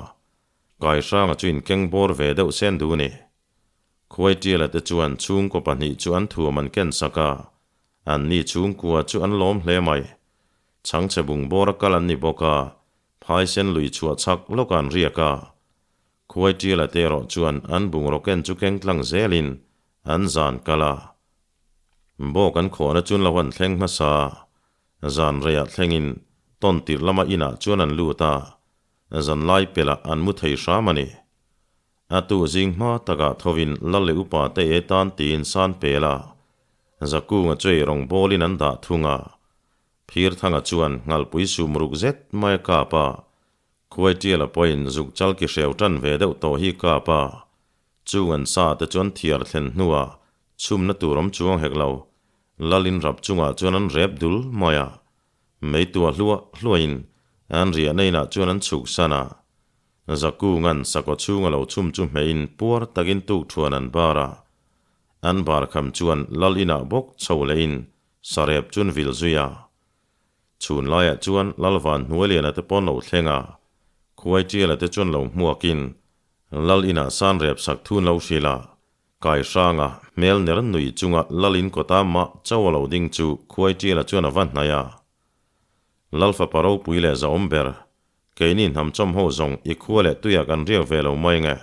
Speaker 1: Kaihranga chu inkeng bawr ve deuh sen duh ni. Khuaitiala te chuan chhungkaw pahnih chu an thuam an ken sak a, an ni chhungkua chu an lawm hle mai. Chhangchhe bung bawra kal an ni bawk a, phaisen lui chhuah chhak lawk an riak a. Khuaitiala te erawh chuan an bungraw ken chu keng tlang zelin an zan kal a. Bawk an khawhna chu an lo han thleng hmasa a, zan reiah thlengin tawn tirh lama inah chuan an lut a, zanlai pelh an mu thei hram a ni. A tu zing hma takah thovin lal leh upa te e tan tiin san pel a, Zakunga chu ei rawng bawlin an dah thung a. Phirthanga chuan nghalpui sum ruk zet mai a kap a, Khuaitiala pawhin zuk chal ki hreu tan ve deuh tawh hi kap a, chung an sa te chuan thiar thlen hnuah chhumna tur awm chuang hek lo, lalin rap chungah chuan an rep dul mai a, meitua hluah hluahin an riahna inah chuan an chhuk san a. Zakunga'n sakawt chhunga lo chhum chu hmeiin puar takin tuk thuan an bar a. An bar kham chuan lal inah bawk chho lehin sarep chun vil zui a. Chhun laiah chuan lal van hnuailiana te pawn lo thleng a, Khuaitiala te chuan lo hmuakin lal inah san rep sak thun lo hrilh a. Kaihranga hmel ner nui chunga lal in kawta mah chauh a lo ding chu Khuaitiala chuan a va hnaih a. Lal fapa ropui leh zahawm ber Keini hnamchawm ho zawng i khua leh tuiah kan riak ve lo mai nge?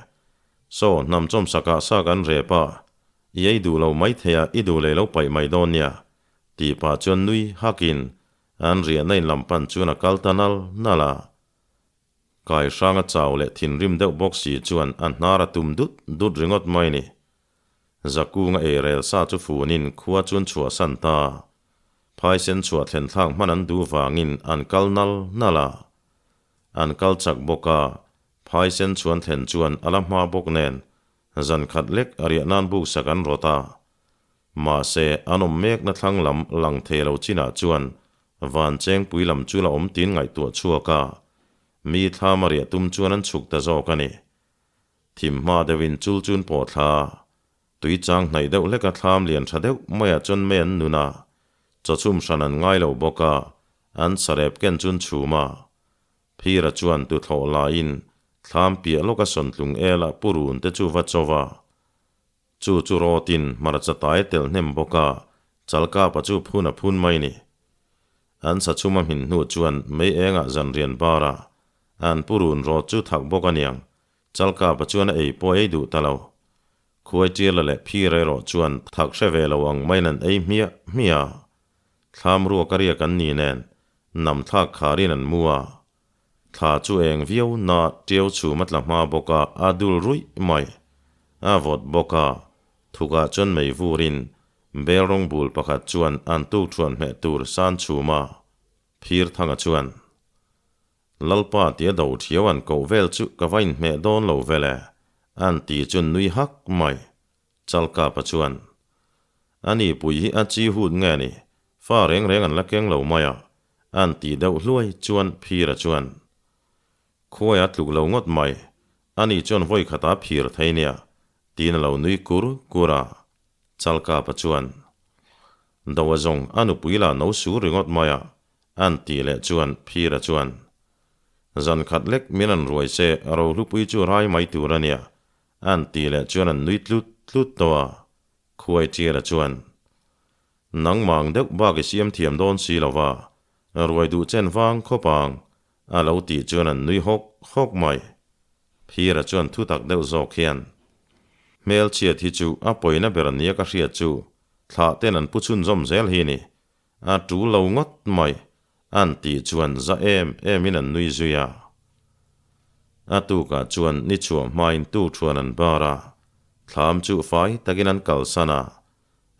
Speaker 1: Saw, hnamchawm sakah sa kan rep a, i ei duh lo mai thei a, i duh leh lo paih mai dawn nia, tih pah chuan nui hakin an riahna in lam pan chuan a kal ta nal nal a. Kai hranga chau leh thinrim deuh bawk si chuan a hnar a tum dut dut ringawt mai ni. Zakunga eirel sa chu funin khua chuan chhuahsan ta. Phaisen chhuah thlen thlak hman an duh vangin an kal nal nal a. An kal chak bawk a, phaisen chhuan thlen chuan a la hma bawk nen zan khat lek a riah nan buk sak an rawt a. Mahse, an awm mekna thlang lam lang thei lo chinah chuan van chengpui lam chu la awm tin ngaihtuah chhuak a, mi thlam a riah tum chuan an chhuk ta zawk a ni. Thim hma deuhin chul chun pawh thla, tui chang hnaih deuh hleka thlam lian tha deuh maiah chuan mei an nun a, chawchhum hran an ngai lo bawk a, an sarep ken chun chhum a. Phira chuan tuthlawh laiin thlam piah lawka sawntlung ela pu run te chu va chaw va. Chu chu rawtin hmarcha tai tel hnem bawk a, Chalkapa chu phun a phun mai ni. An sachhum a hmin hnu chuan mei engah zanrian bara an pu run rawt chu thak bawk a niang, Chalkapa chuan a ei pawh ei duh ta lo. Khuaitiala leh Phira erawh chuan thak hre ve lo ang maiin an ei hmiah hmiah a. Thlam ruak a riak an ni nen, nam thlak kharin an mu a. Thla chu eng viau na ṭiau chhum a tla hma bawk a, a dul ruih mai. A vawt bawk a, thukah chuan mei vurin bel rawng bul pakhat chuan an tuk ṭhuan hmeh tur san chhum a. Phir thanga chuan, Lalpa tia do ṭhiau an koh vel chu ka va inhmeh dawn lo vel e, an ti chuan nui hak mai. Chalkapa chuan, A ni pui hi a chi hut nge ni? Fa reng reng an la keng lo mai a, an tih deuh hluai chuan Phira chuan, Khuai a tluk lo ngawt mai, ani chuan vawi khatah phir thei nia, tiin a lo nui kur kur a. Chalkapa chuan, Do a zawng a nupui lah no sur ringawt mai a, an tih leh chuan Phira chuan, Zan khat lek min an ruai se rohlupui chu rai mai tur a nia, An tih leh chuan an nui tlut tlut tawh a, Khuai Chiala chuan, Nangmang deuh bak i siam thiam dawn si lo va, ruai duh chen vang khawp ang, a lo tih chuan an nui hawk hawk mai. Phira chuan thu tak deuh zawk hian, Hmelchhiat hi chu a pawina ber ania ka hriat chu, thlah ten an pu chhunzawm zel hi ni, a tul lo ngawt mai, an tih chuan za em emin an nui zui a. A tukah chuan ni chhuah hmain tu thuan an bar a, thlam chu fai takin an kalsan a,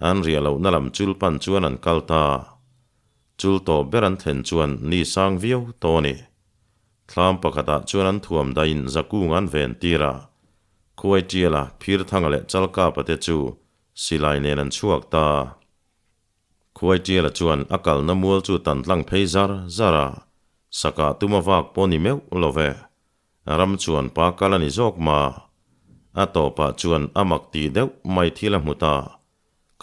Speaker 1: an riah lohna lam chul pan chuan an kal ta. Chul tawp ber an thlen chuan ni sang viau tawh a ni. Thlam pakhatah chuan an thuam dahin zakung an ven tir a, Khuaitiala, Phirthanga leh Chalkapa te chu silai nen an chhuak ta. Khuaitiala chuan a kalna mual chu tan tlang phei zar zar a, sakah tuma vak pawh ni meuh lo ve. Ram chuan pa kal a ni zawk ma. A tawpah chuan a mak tih deuh mai thil a hmu ta.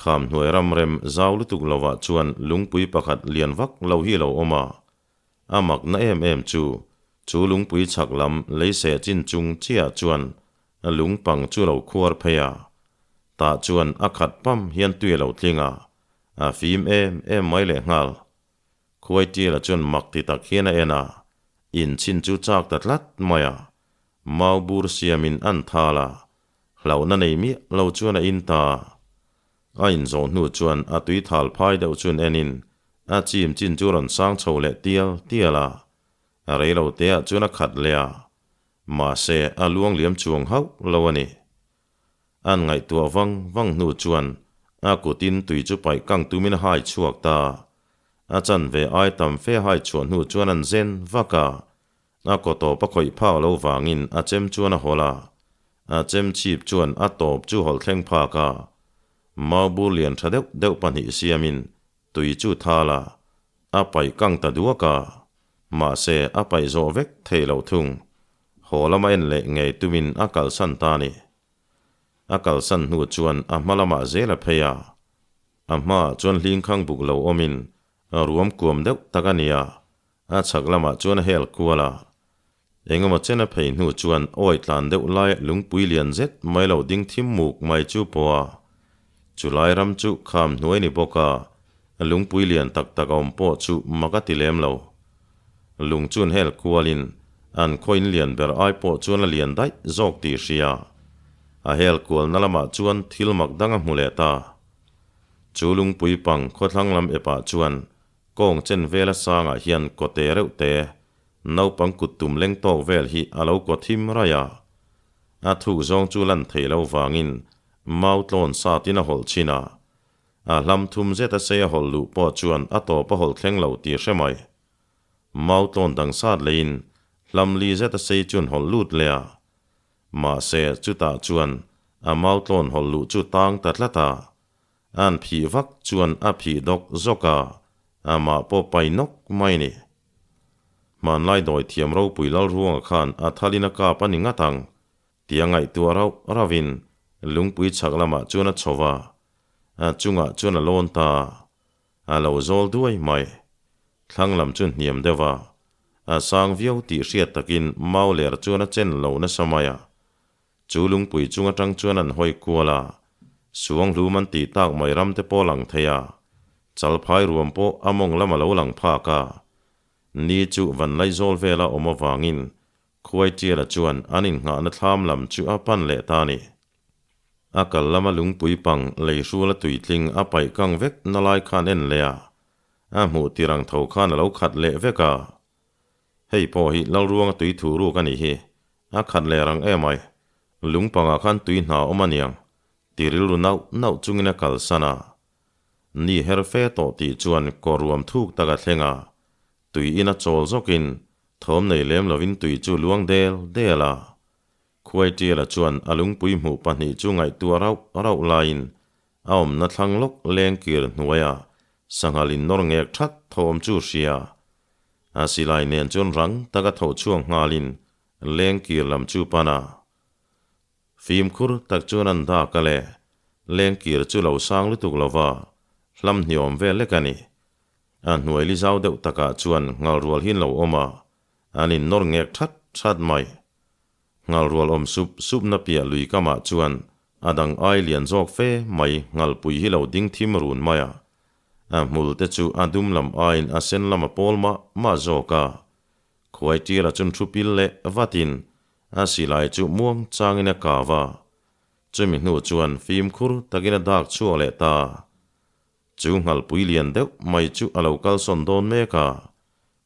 Speaker 1: Kham hnuai ram rem zau lutuk lovah chuan lungpui pakhat lian vak lo hi a lo awm a. A makna em em chu, chu lungpui chhak lam leiseh chin chung chiah chuan lungpang chu lo khuar phei a. Tah chuan a khat pam hian tui a lo tling a, a fim em em mai leh nghal. Khuaitiala chuan mak ti tak hian a en a, inchhin chu chak ta tlat mai a, mau bur siamin an thal a, hlauhna nei miah lo chuan a in ta. A inzawh hnu chuan a tui thal phai deuh chuan enin a chim chin chu rawn sang chho leh tial tial a, a reilo teah chuan a khat leh a, mahse a luang liam chuang hauh lo a ni. An ngaihtuah vang vang hnu chuan a kutin tui chu paih kang tumin a hai chhuak ta. A chanve ai tam fe hai chhuah hnu chuan an zen vak a, a kaw tawp a khawih phak lo vangin a chem chuan a hawlh a, a chem chhip chuan a tawp chu hawlh thleng phak a. Mau bur lian tha deuh deuh pahnih siamin tui chu thal a, a paih kang ta duak a, mahse a paih zawh vek thei lo thung. Haw lama en leh ngei tumin a kalsan ta a ni. A kalsan hnu chuan a hma lamah zel a phei a. A hmaah chuan hlingkhang buk lo awmin ruam kuam deuh tak a ni a, a chhak lamah chuan a hel kual a. Engemaw chen a phei hnu chuan awi tlan deuh lai lungpui lian zet mai lo ding thim muk mai chu pawh a. Chulai ram chu kham hnuai ni bawk a, lungpui lian tak tak a awm pawh chu mak a ti lem lo. Lung chuan hel kualin an khaw in lian ber ai pawh chuan a lian daih zawk tih hria. A hel kualna lamah chuan thil mak dang a hmu leh ta. Chu lungpui pang khawthlang lam epah chuan kawng chen vela sangah hian kawte reuh te, Naupang kuttum leng tawk vel hi a lo kaw thim raih a. A thuk zawng chu lan thei lo vangin mau tlawn satin a hawlh chin a. A hlam thum zet a sei a hawlh luh pawh chuan a tawp a hawlh thleng lo tih hre mai. Mau tlawn dang sat leiin hlam li zet a sei chuan hawlh lut leh a. Mahse chutah chuan a mau tlawn hawlh luh chu tang ta tlat a. An phih vak chuan a phih dawk zawk a, amah pawh pai nawk mai ni. Hmanlai dawi thiam ropui Lalruanga khan a thalin a kap a ni ngat ang tia ngaihtuah rauh rauhin lungpui chhak lamah chuan a chho va, a chungah chuan a lawn ta. A lo zawl duai mai. Thlang lam chu hniam deuh a, a sang viau tih hriat takin mau ler chuan a chen lo nasa mai a. Chu lungpui chung atang chuan an hawi kual a, Suanghlum an tih tak mai ram te pawh lang thei a, Chalphai ruam pawh a mawng lam a lo lang phak a. Ni chu Vanlaizawl vela awm avangin Khuaitiala chuan an innghahna thlam lam chu a pan leh ta a ni. A kal lama lungpui pang lei hruala tuitling a paih kang vek na lai khan en leh a, a hmuh tir ang tho khan a lo khat leh vek a. Hei pawh hi Lalruanga tui thu ruk a nih hi. A khat leh rang em ai. Lung pangah khan tui hna awm a niang. Ti rilru nauh nauh chungin a kalsan a. Ni her fe tawh tih chuan kaw ruam thuk tak a thleng a. Tui in a chawl zawkin thawm nei lem lovin tui chu luang del del a. Khuaitiala chuan a lungpui hmuh pahnih chu ngaihtuah rauh rauh laiin A awmna thlang lawk leng kir hnuaia sanghal in nawr ngek that thawm chu hria. A silai nen chuan rang taka tho chhuak nghalin leng kir lam chu pan a. Fimkhur tak chuan an dak a le, leng kir chu lo sang lutuk lova hlam hniawm vel lek a ni. A hnuai li zau deuh takah chuan nghal rual hi an lo awm a, an in nawr ngek that that mai. Nghalrual awm sup supna piah lui kamah chuan a dang ai lian zawk fe mai nghalpui hi lo ding thim run mai a. A hmul te chu a dum lam aiin a sen lam a pawl mah mah zawk a. Khuai tira chun thu pil leh vatin a silai chu muang changin a kau a. Chumi hnu chuan fimkhur takin a dak chhuak leh ta. Chu nghalpui lian deuh mai chu a lo kalsawn dawn mek a.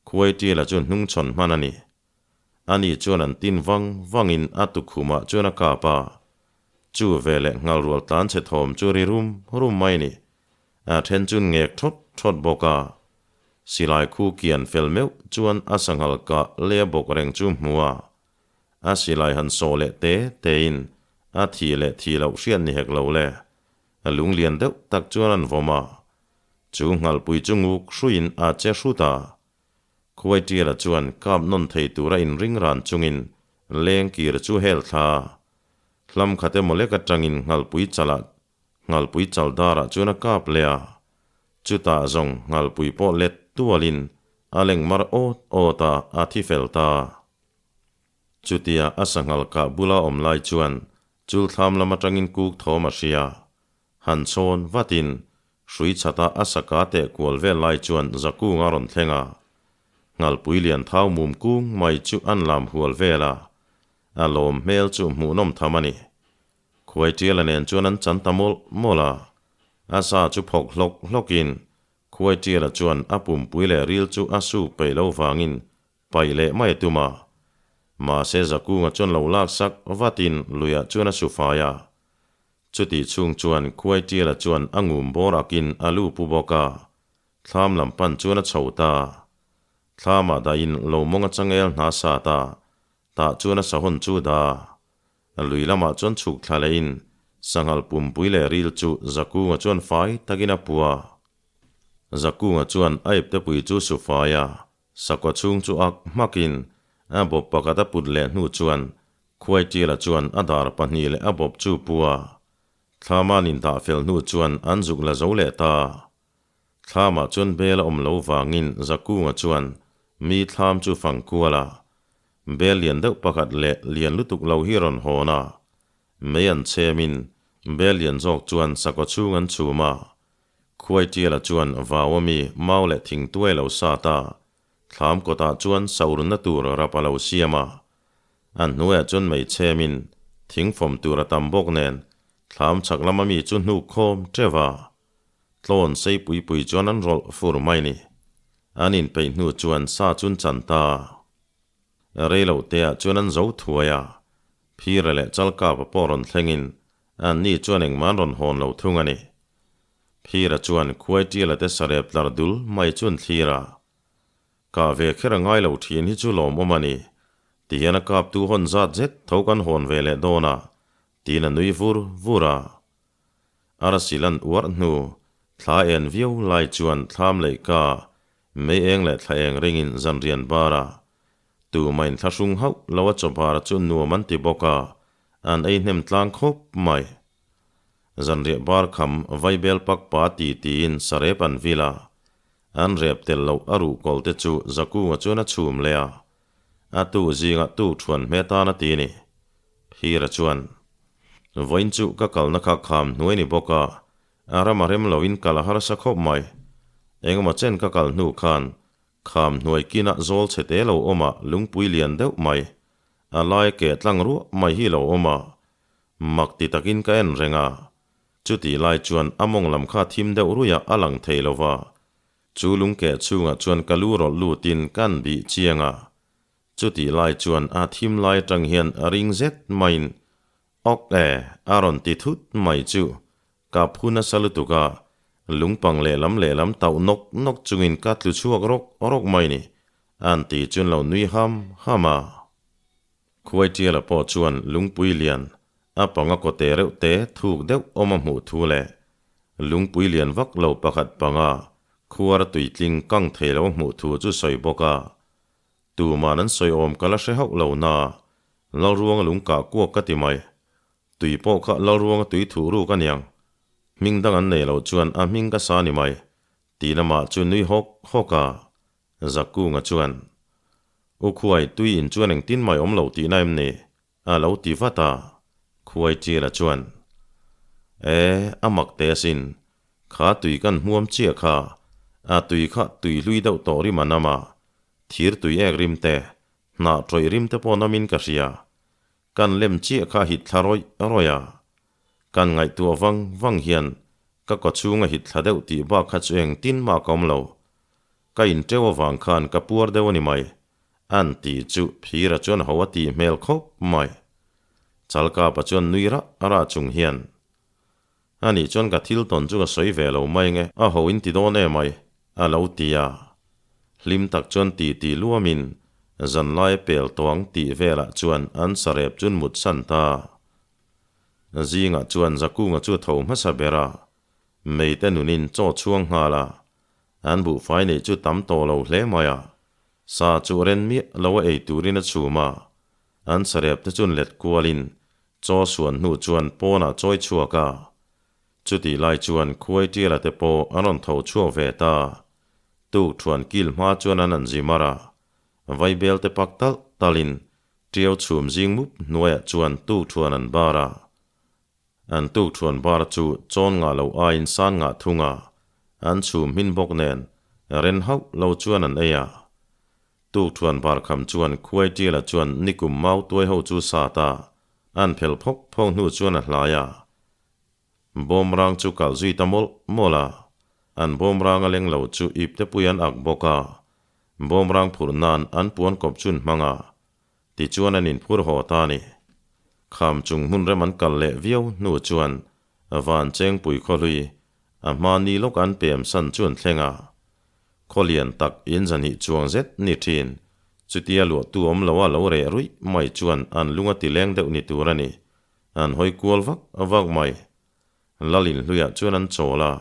Speaker 1: Khuai tira chu hnungchhawn hman a ni. Ani chuan an tin vang vangin a tukhumah chuan a kap a. Chu veleh nghalrual tlan chhe thawm chu ri rum rum mai ni. A then chu ngek thawt thawt bawk a. Silai khu kian fel meuh chuan a sanghal kah leh a bawk reng chu hmu a. A silai han sawh leh te tein a thi leh thi loh hriat ni hek lo le. A lung lian deuh tak chuan an vawm a. Chu nghalpui chu nguk hruiin a che hrut a. Khuaitiala chuan kap nawn thei tura inring ran chungin leng kir chu hel thla. Hlam khat emaw lek atangin nghalpui chalah nghalpui chal darah chuan a kap leh a. Chutah zawng nghalpui pawh let tualin a leng mar awt awt a, a thi fel ta. Chutia a sanghal kah bula awm lai chuan chulthlam lam atangin kuk thawm a hria. Han chhawn vatin hrui chhata a saka teh kual vel lai chuan Zakung a rawn thleng a. Nghalpui lian thau mum kung mai chu an lam hual vel a, a lawm hmel chu hmuhnawm tham a ni. Khuaitiala nen chuan an chan ta mawlh mawlh a, a sa chu phawk hlawk hlawkin Khuaitiala chuan a pumpui leh ril chu a suk peih lo vangin paih leh mai a tum a. Mahse Zakunga chuan lo laksak vatin luiah chuan a su fai a. Chutih chhung chuan Khuaitiala chuan a ngum bawr akin a lu pu bawk a, thlam lam pan chuan a chho ta. Thlamah dahin lo mawng a changel hna sat a, tah chuan a sahawn chu da. Lui lamah chuan chhuk thla lehin sanghal pumpui leh ril chu Zakunga chuan fai takin a pu a. Zakunga chuan a iptepui chu su fai a, Sakhaw chhung chu ak hmakin a bawp pakhat a put leh hnu chuan Khuaitiala chuan a dar pahnih leh a bawp chu pu a. Thlama'n indah fel hnu chuan an zuk la zo leh ta. Thlamah chuan bel a awm lo vangin Zakunga chuan mi thlam chu fang kual a. Bel lian deuh pakhat leh lian lutuk lo hi rawn hawn a. Mei an chhemin bel lian zawk chuan sakhaw chhung an chhum a. Khuaitiala chuan vau a mi mau leh thingtuai lo sat a, thlam kawtah chuan saurna tur rap a lo siam a. A hnuaiah chuan mei chhemin thing fawm tur a tam bawk nen thlam chhak lama mi chu hnuk khawm teuh a. Tlawn sei pui pui chuan an rawlh fur mai ni. An inpeih hnu chuan sa chun chan ta. Rei lo teah chuan an zo thuai a, Phira leh Chalkapa pawh rawn thlengin anni chuan engmah an rawn hawn lo thung a ni. Phira chuan Khuaitiala te sarep tlar dul mai chu an thlir a. Kah ve kher a ngai lo thin hi chu lawmawm a ni. Tihian a kaptu hawn zat zet tho kan hawn ve leh dawn a, tiin a nui vur vur a. Arsi lan uarh hnu, thla en viau lai chuan thlam leih ka mei eng leh thla eng ringin zanrian bar a. Tumain thla hrung hauh lo a chaw bar chu nuam an ti bawk a, an ei hnem tlang khawp mai. Zanriah bar kham vaibel pak pa ti tiin sarep an vil a. An rep tel loh a ruh kawl te chu Zakunga chuan a chhum leh a, a tu zingah tuk thuan hme tan a ti ni. Phira chuan, Vawiin chu ka kalna kha kham hnuai ni bawk a, a ram a rem loin kal a harsa khawp mai. Engemaw chen ka kal hnu khan kham hnuai kinah zawl chhe te lo awm a, lungpui lian deuh mai, a laia keh tlang ruah mai hi lo awm a, mak ti takin ka en reng a. Chutih lai chuan a mawng lam kha thim deuh ruiah a lang thei lo va, chu lungkeh chhungah chuan ka lu rawlh lutin kan bih chiang a. Chutih lai chuan a thim lai atang hian a ring zet maiin, Awk e, a rawn ti thut mai chu ka phu nasa lutuk a, lungpang lehlam lehlam tauh nawk nawk chungin ka tlu chhuak rawk rawk mai ni, an ti chuan lo nui ham ham a. Khuaitiala pawh chuan lungpui lian A panga kawte reuh te thuk deuh awm a hmuh thu leh lungpui lian vak lo pakhat panga khuar tuitling kang thei lo hmuh thu chu sawi bawk a. Tuman an sawi awm ka la hre hauh lo na, Lalruanga lung kah kuak ka ti mai. Tui pawh kha Lalruanga tui thuh ruk a niang. Hming dang an nei lo chuan a hming ka sa ni mai, tiin amah chu nui hawk hawk a. Zakunga chuan, U Khuai, tui in chuan engtin mai awm lo tihna em ni? A lo ti vat a, Khuaitiala chuan, E, a mak teh asin, kha tui kan hmuam chiah kha, a tui kha tui hlui deuh tawh rim a nam a, thir tui ek rim te, hnah tawih rim te pawh namin ka hria. Kan lem chiah kha hit thla rawih rawih a. Kan ngaihtuah vang vang hian ka kawchhung a hit thla deuh tih bak kha chu engtin mah ka awm lo. Ka inteuh avang khan ka puar deuh a ni mai. An ti chu Phira chuan ho a tih hmel khawp mai. Chalkapa chuan nui rah rah chung hian, Anih chuan ka thil tawn chu ka sawi ve lo mai nge, a ho in ti dawn em ai, a lo ti a. Hlim tak chuan ti ti luamin zanlai pel tawng tih velah chuan an sarep chun mut san ta. Zingah chuan Zakunga chu a tho hmasa ber a, Meite nunin chaw chhuang nghal a, an buhfai neih chu tam tawh lo hle mai a. Sa chu ren miah lo a ei turin a chhum a, an sarep te chun let kualin chaw suan hnu chuan pawnah chawi chhuak a. Chutih lai chuan Khuaitiala te pawh an rawn tho chhuak ve ta. Tuk thuan kil hma chuan an an zi mar a, vaibel te pak talh talhin tiau chhum zing mup hnuaiah chuan tuk thuan an bar a. An tuk thuan bar chu chawn ngah lo aiin san ngah thung a, an chhum hmin bawk nen ren hauh lo chuan an ei a. Tuk thuan bar kham chuan Khuaitiala chuan nikum mau tuai ho chu sat a, an phel phawk phawk hnu chuan a hlai a. Bawmrang chu kalh zui ta mawlh mawlh a, an bawmrang a leng lo chu ip te pui an ak bawk a, bawmrang phurh nan an puan kawp chun hmang a, Tichuan an inphur haw ta a ni. Kham chung hmun rem an kal leh viau hnu chuan van chengpui khawhlui a hma ni lawk an pem san chu an thleng a. Khaw lian tak in zahnih chuang zet ni thin, chutia luahtu awm loa lo reh ruih mai chuan an lung a ti leng deuh ni tur a ni. An hawi kual vak vak mai. Lal inhluiah chuan an chawl a.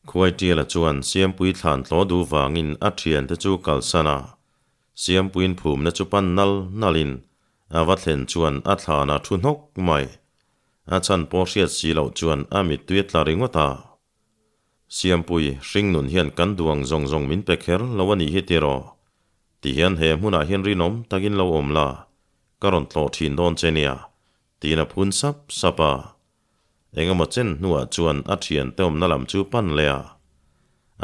Speaker 1: Khuaitiala chuan Siampui thlan tlaw duh vangin a thiante chu kalsan a. Siampuiin phumna chu pan nal nalin a va thlen chuan a thlan a thu hnawk mai. A chhan pawh hriat si loh chuan a mittui a tla ringawt a. Siampui, hringnun hian kan duang zawng zawng min pe kher lo a nih hi tiraw? Ti hian he hmunah hian rinawm takin lo awm la, ka rawn tlawh thin dawn che nia, tiin a phun sap sap a. Engemaw chen hnuah chuan a thiante awmna lam chu pan leh a,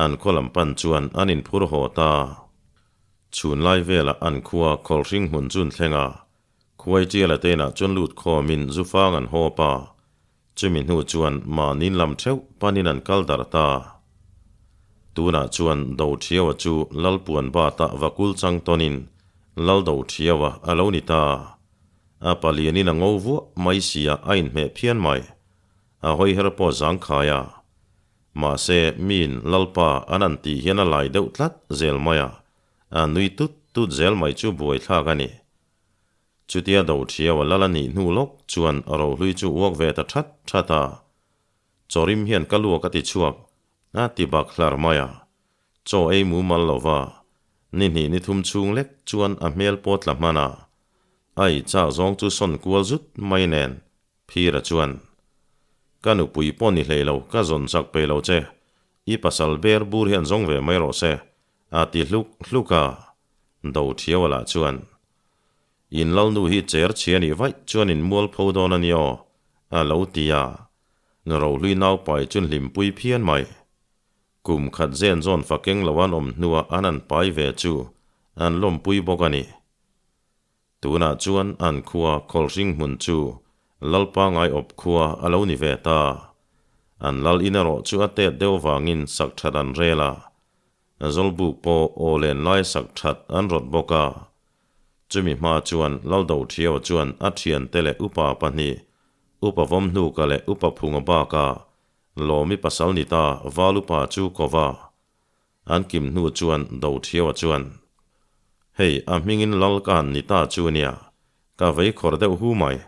Speaker 1: an khaw lam pan chuan an inphur haw ta. Chhun lai velah an khua khawlhring hmun chu an thleng a, Khuaitiala te inah chuan lut khawmin zufang an hawp a, chumi hnu chuan mahniin lam theuh panin an kal darh ta. Tunah chuan Dothiaua chu Lalpuan batah vakul chang tawnin. Laldoṭhiaua a lo ni ta. A palianin a ngo vuah mai sia a inhmeh phian mai. A hawi her pawh zangkhai a. Mahse, miin Lalpa an an tih hian a lai deuh tlat zel mai a, a nui tut tut zel mai chu buaithlak a ni. Chutia Doṭhiaua lal a nih hnu lawk chuan rohlui chu uak ve ta that that a. Chawrim hian ka luak a ti chhuak a ti bak hlar mai a. Chaw ei mumal lo va, ni hnih ni thum chhung lek chuan a hmel pawh tla hman a. A ei chak zawng chu sawn kual zut mai nen Phira chuan, Ka nupui pawh ni hlei lo, ka zawn chak pe lo che. I pasal ber bur hian zawng ve mai rawh se, a ti hluk hluk a. Dothiaua lah chuan, In lalnu hi cher chhia nih vaih chuan in mual pho dawn a ni aw, a lo ti a. Rohlui naupai chuan hlimpui phian mai. Kum khat zen zawn fa keng lo an awm hnuah an an pai ve chu an lawmpui bawk a ni. Tunah chuan an khua Khawlhring hmun chu Lalpa ngaiawp khua a lo ni ve ta. An lal in erawh chu a tet deuh vangin sak that an rel a. Zawlbuk pawh aw len lai sak that an rawt bawk a. Chumi hma chuan Laldoṭhiaua chuan a thiante leh upa pahnih, Upa Vawmhnuka leh Upa Phunga bakah Lawmi pasal ni ta Valupa chu ko va. An kim hnu chuan Dothiaua chuan, Hei, a hmingin lal ka han ni ta chu nia, ka vei khawr deuh hu mai.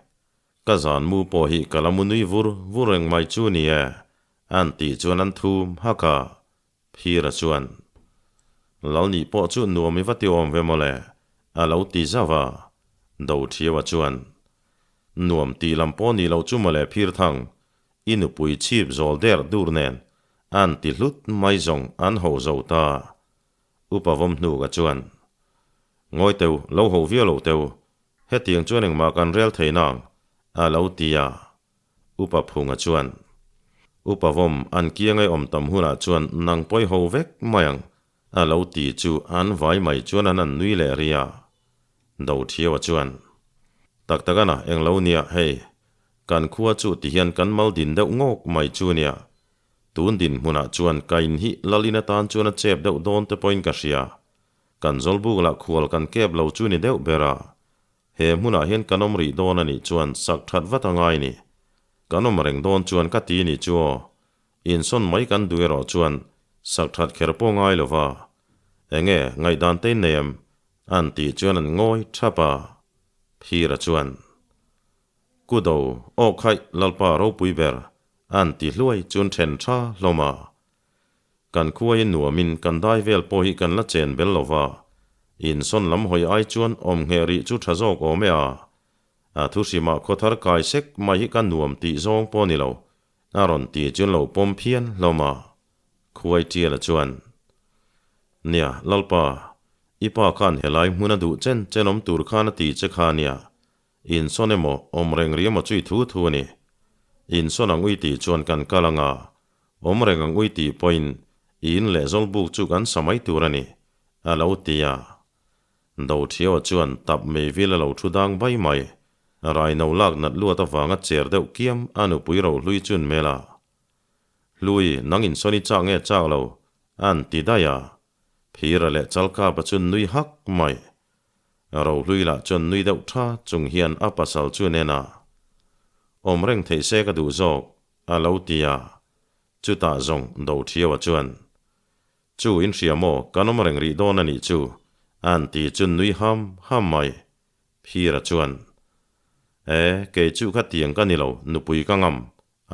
Speaker 1: Ka zan mu pawh hi ka la mu nui vur vur reng mai chu ni e, an tih chuan an thum hak a. Phira chuan, Lal nih pawh chu nuam i va ti awm ve mawle, a lo ti zauh a. Dothiaua chuan, Nuam tih lam pawh ni loh chu mawle Phirthang, I nupui chhip zawl der dur nen an ti hlut mai zawng an ho zo ta. Upa vawm hnu ka chuan, Ngawi teu, lo ho viau lo teu, hetiang chuan engmah kan rel thei nang, a lo ti a. Upa Phunga chuan, Upa vawm an kiangai awm tam hunah chuan nang pawi ho vek mai ang, a lo ti chu an vai mai chuan an an nui leh ri a. Dothiaua chuan, Tak tak ana, eng lo nia, hei, kan khua chu ti hian kan mal din deuh ngawk mai chu nia. Tun dinhmunah chuan ka in hi lalin atan chuan a chep deuh dawn te pawhin ka hria. Kan zawlbuk lah khual kan kep lo chu ni deuh ber a. He hmunah hian kan awm rih dawn a nih chuan sak that vat a ngai ni. Kan awm reng dawn chuan ka ti ni chu aw. Insawn mai kan duh erawh chuan sak that kher pawh ngai lo va. Enge ngaihdan te in nei em? An tih chuan an ngawi thap a. Phira chuan, Kudo, aw khaih Lalpa ropui ber, an ti hluai chuan then tha hlawm a. Kan khuaiin nuamin kan dai vel pawh hi kan la chen bel lo va, insawn lam hawi ai chuan awm ngheh rih chu tha zawk awm e a. A thuhrimah khawthar kai sek mai hi ka nuam tih zawng pawh ni lo, A rawn ti chuan lo pawm phian hlawm a, Khuai Tiala chuan, Nia, Lalpa, i pa khan helai hmun a duh chen chen awm tur khan a ti che kha nia, insawn emaw awm reng ri emaw chu i thu thu a ni. Insawn ang ui tih chuan kan kal ang a, awm reng ang ui tih pawhin i in leh zawlbuk chu kan sa mai tur a ni, a lo ti a. Dothiaua chuan tap mei vil a lo thu dang bai mai. Raino lak nat luat avanga cher deuh kiam a nupui rohlui chun mel a. Hlui, nang insawn i chak nge chak lo? A'n ti daih a. Phira leh Chalkapa chun nui hak mai. Rohlui lah chuan nui deuh tha chung hian a pasal chu nen a. Awm reng theih se ka duh zawk, a lo ti a. Chutah zawng Dothiaua chuan, Chu in hria maw, kan awm reng rih dawn a nih chu, a'n ti chu nui ham ham mai. Phira chuan, E, kei chu kha tiang ka ni lo, nupui ka ngam,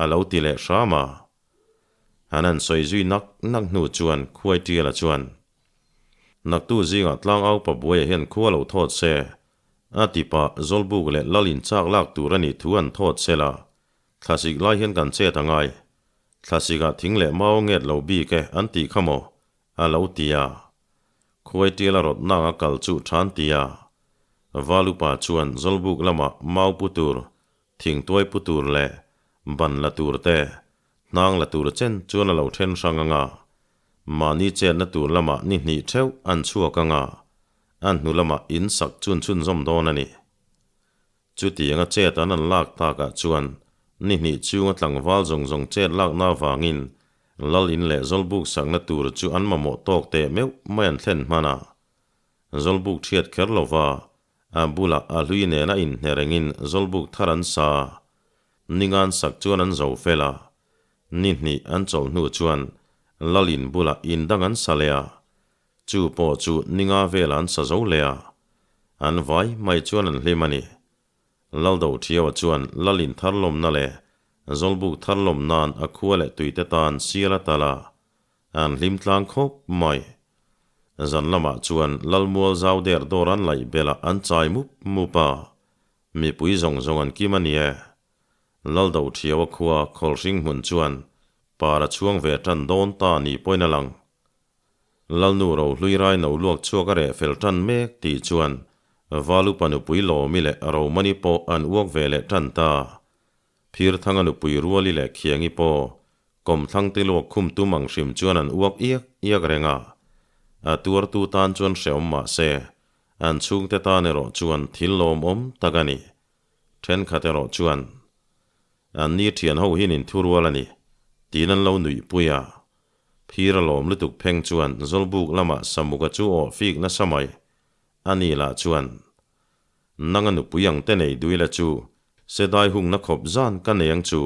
Speaker 1: a lo ti leh hram a. An han sawi zui nak nak hnu chuan Khuai Tiala chuan, Naktu zingah tlangau pa buaiah hian khua lo thawt se, a ti pah Zawlbuk leh Lal in chak lak tur a nih thu an thawt se la, thlasik lai hian kan chet a ngai. Thlasikah thing leh mau nget lo bik e an tih kha maw? A lo ti a. Khuai tial a rawt nang a kal chu than ti a. Valupa chuan Zawlbuk lamah mau pu tur, thingtuai pu tur leh ban la tur te, hnang la tur chen chuan a lo then hrang ang a. Mahni chetna tur lamah ni hnih theuh an chhuak ang a, a hnu lamah in sak chun chhunzawm dawn a ni. Chutianga chet an an lak takah chuan ni hnih chhunga tlangval zawng zawng chet lakna avangin Lal in leh Zawlbuk sakna tur chu an mamawh tawk teh meuh mai an thlen hman a. Zawlbuk ṭhiat kher lova, a bulah a hlui nena inhne rengin zawlbuk thar an sa. Ningan sak chuan an zo fel a. Ni hnih an chawlh hnu chuan Lalin bulah in dang an sa leh a. Chu pawh chu ninga velah an sa zo leh a. An vai mai chuan an hlim a ni. Laldo Thiaua chuan Lalin thar lawmna leh Zawlbuk thar lawm nan a khua leh tuite tan sial a tal a, an hlim tlang khawp mai. Zan lamah chuan Lalmual zau der dawr an laih belh an chai mup mup a, mipui zawng zawng an kim a ni e. Laldo Thiaua khua Khawlhring hmun chuan par a chhuang ve tan dawn ta ni pawhin a lang. Lalnu Rohlui rai no luak chhuak a reh fel tan mek tih chuan Valupa nupui Lawmi leh Romani pawh an uak ve leh tan ta. Phirthanga nupui Ruali leh Khiangi pawh kawmthlang te luak khum tum ang hrim chuan an uak iak iak reng a. A tuartu tan chuan hreawm mah se, an chhungte tan erawh chuan thil lawmawm tak a ni. Thenkhat erawh chuan, An ni thian ho hian inthurual a ni, tiin an lo nuihpui a. Phir a lawm lutuk pheng chuan Zawlbuk lamah Samuka chu aw fik nasa mai. A ni lah chuan, Nanga nupui ang te nei duila chu Sedai hungna khawp zan ka nei ang chu,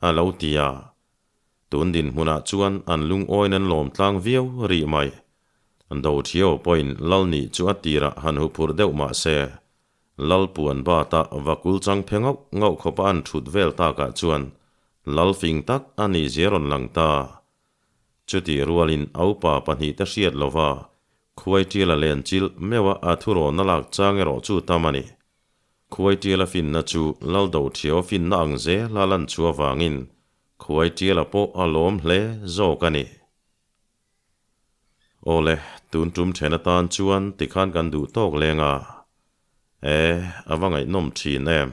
Speaker 1: a lo ti a. Tun dinhmunah chuan an lungawiin an lawm tlang viau rih mai. Dothiau pawhin Lalni chu a tirah han huphurh deuh mah se, Lalpuan bata vakul chang phe ngauh ngauh khawpa an thut vel takah chuan Lal fing tak a nih zia rawn lang ta. Chutih rualin a upa pahnihte hriat lova Khuaitiala len chilh meuha a thurawn a lak chang erawh chu tam a ni. Khuaitiala finna chu Lal Dothiaua finna ang zela lan chu avangin Khuaitiala pawh a lawm hle zawk a ni. Awle, tun tum then atan chuan tikhan kan duh tawk leng a. E, a va ngaihnawm thin em.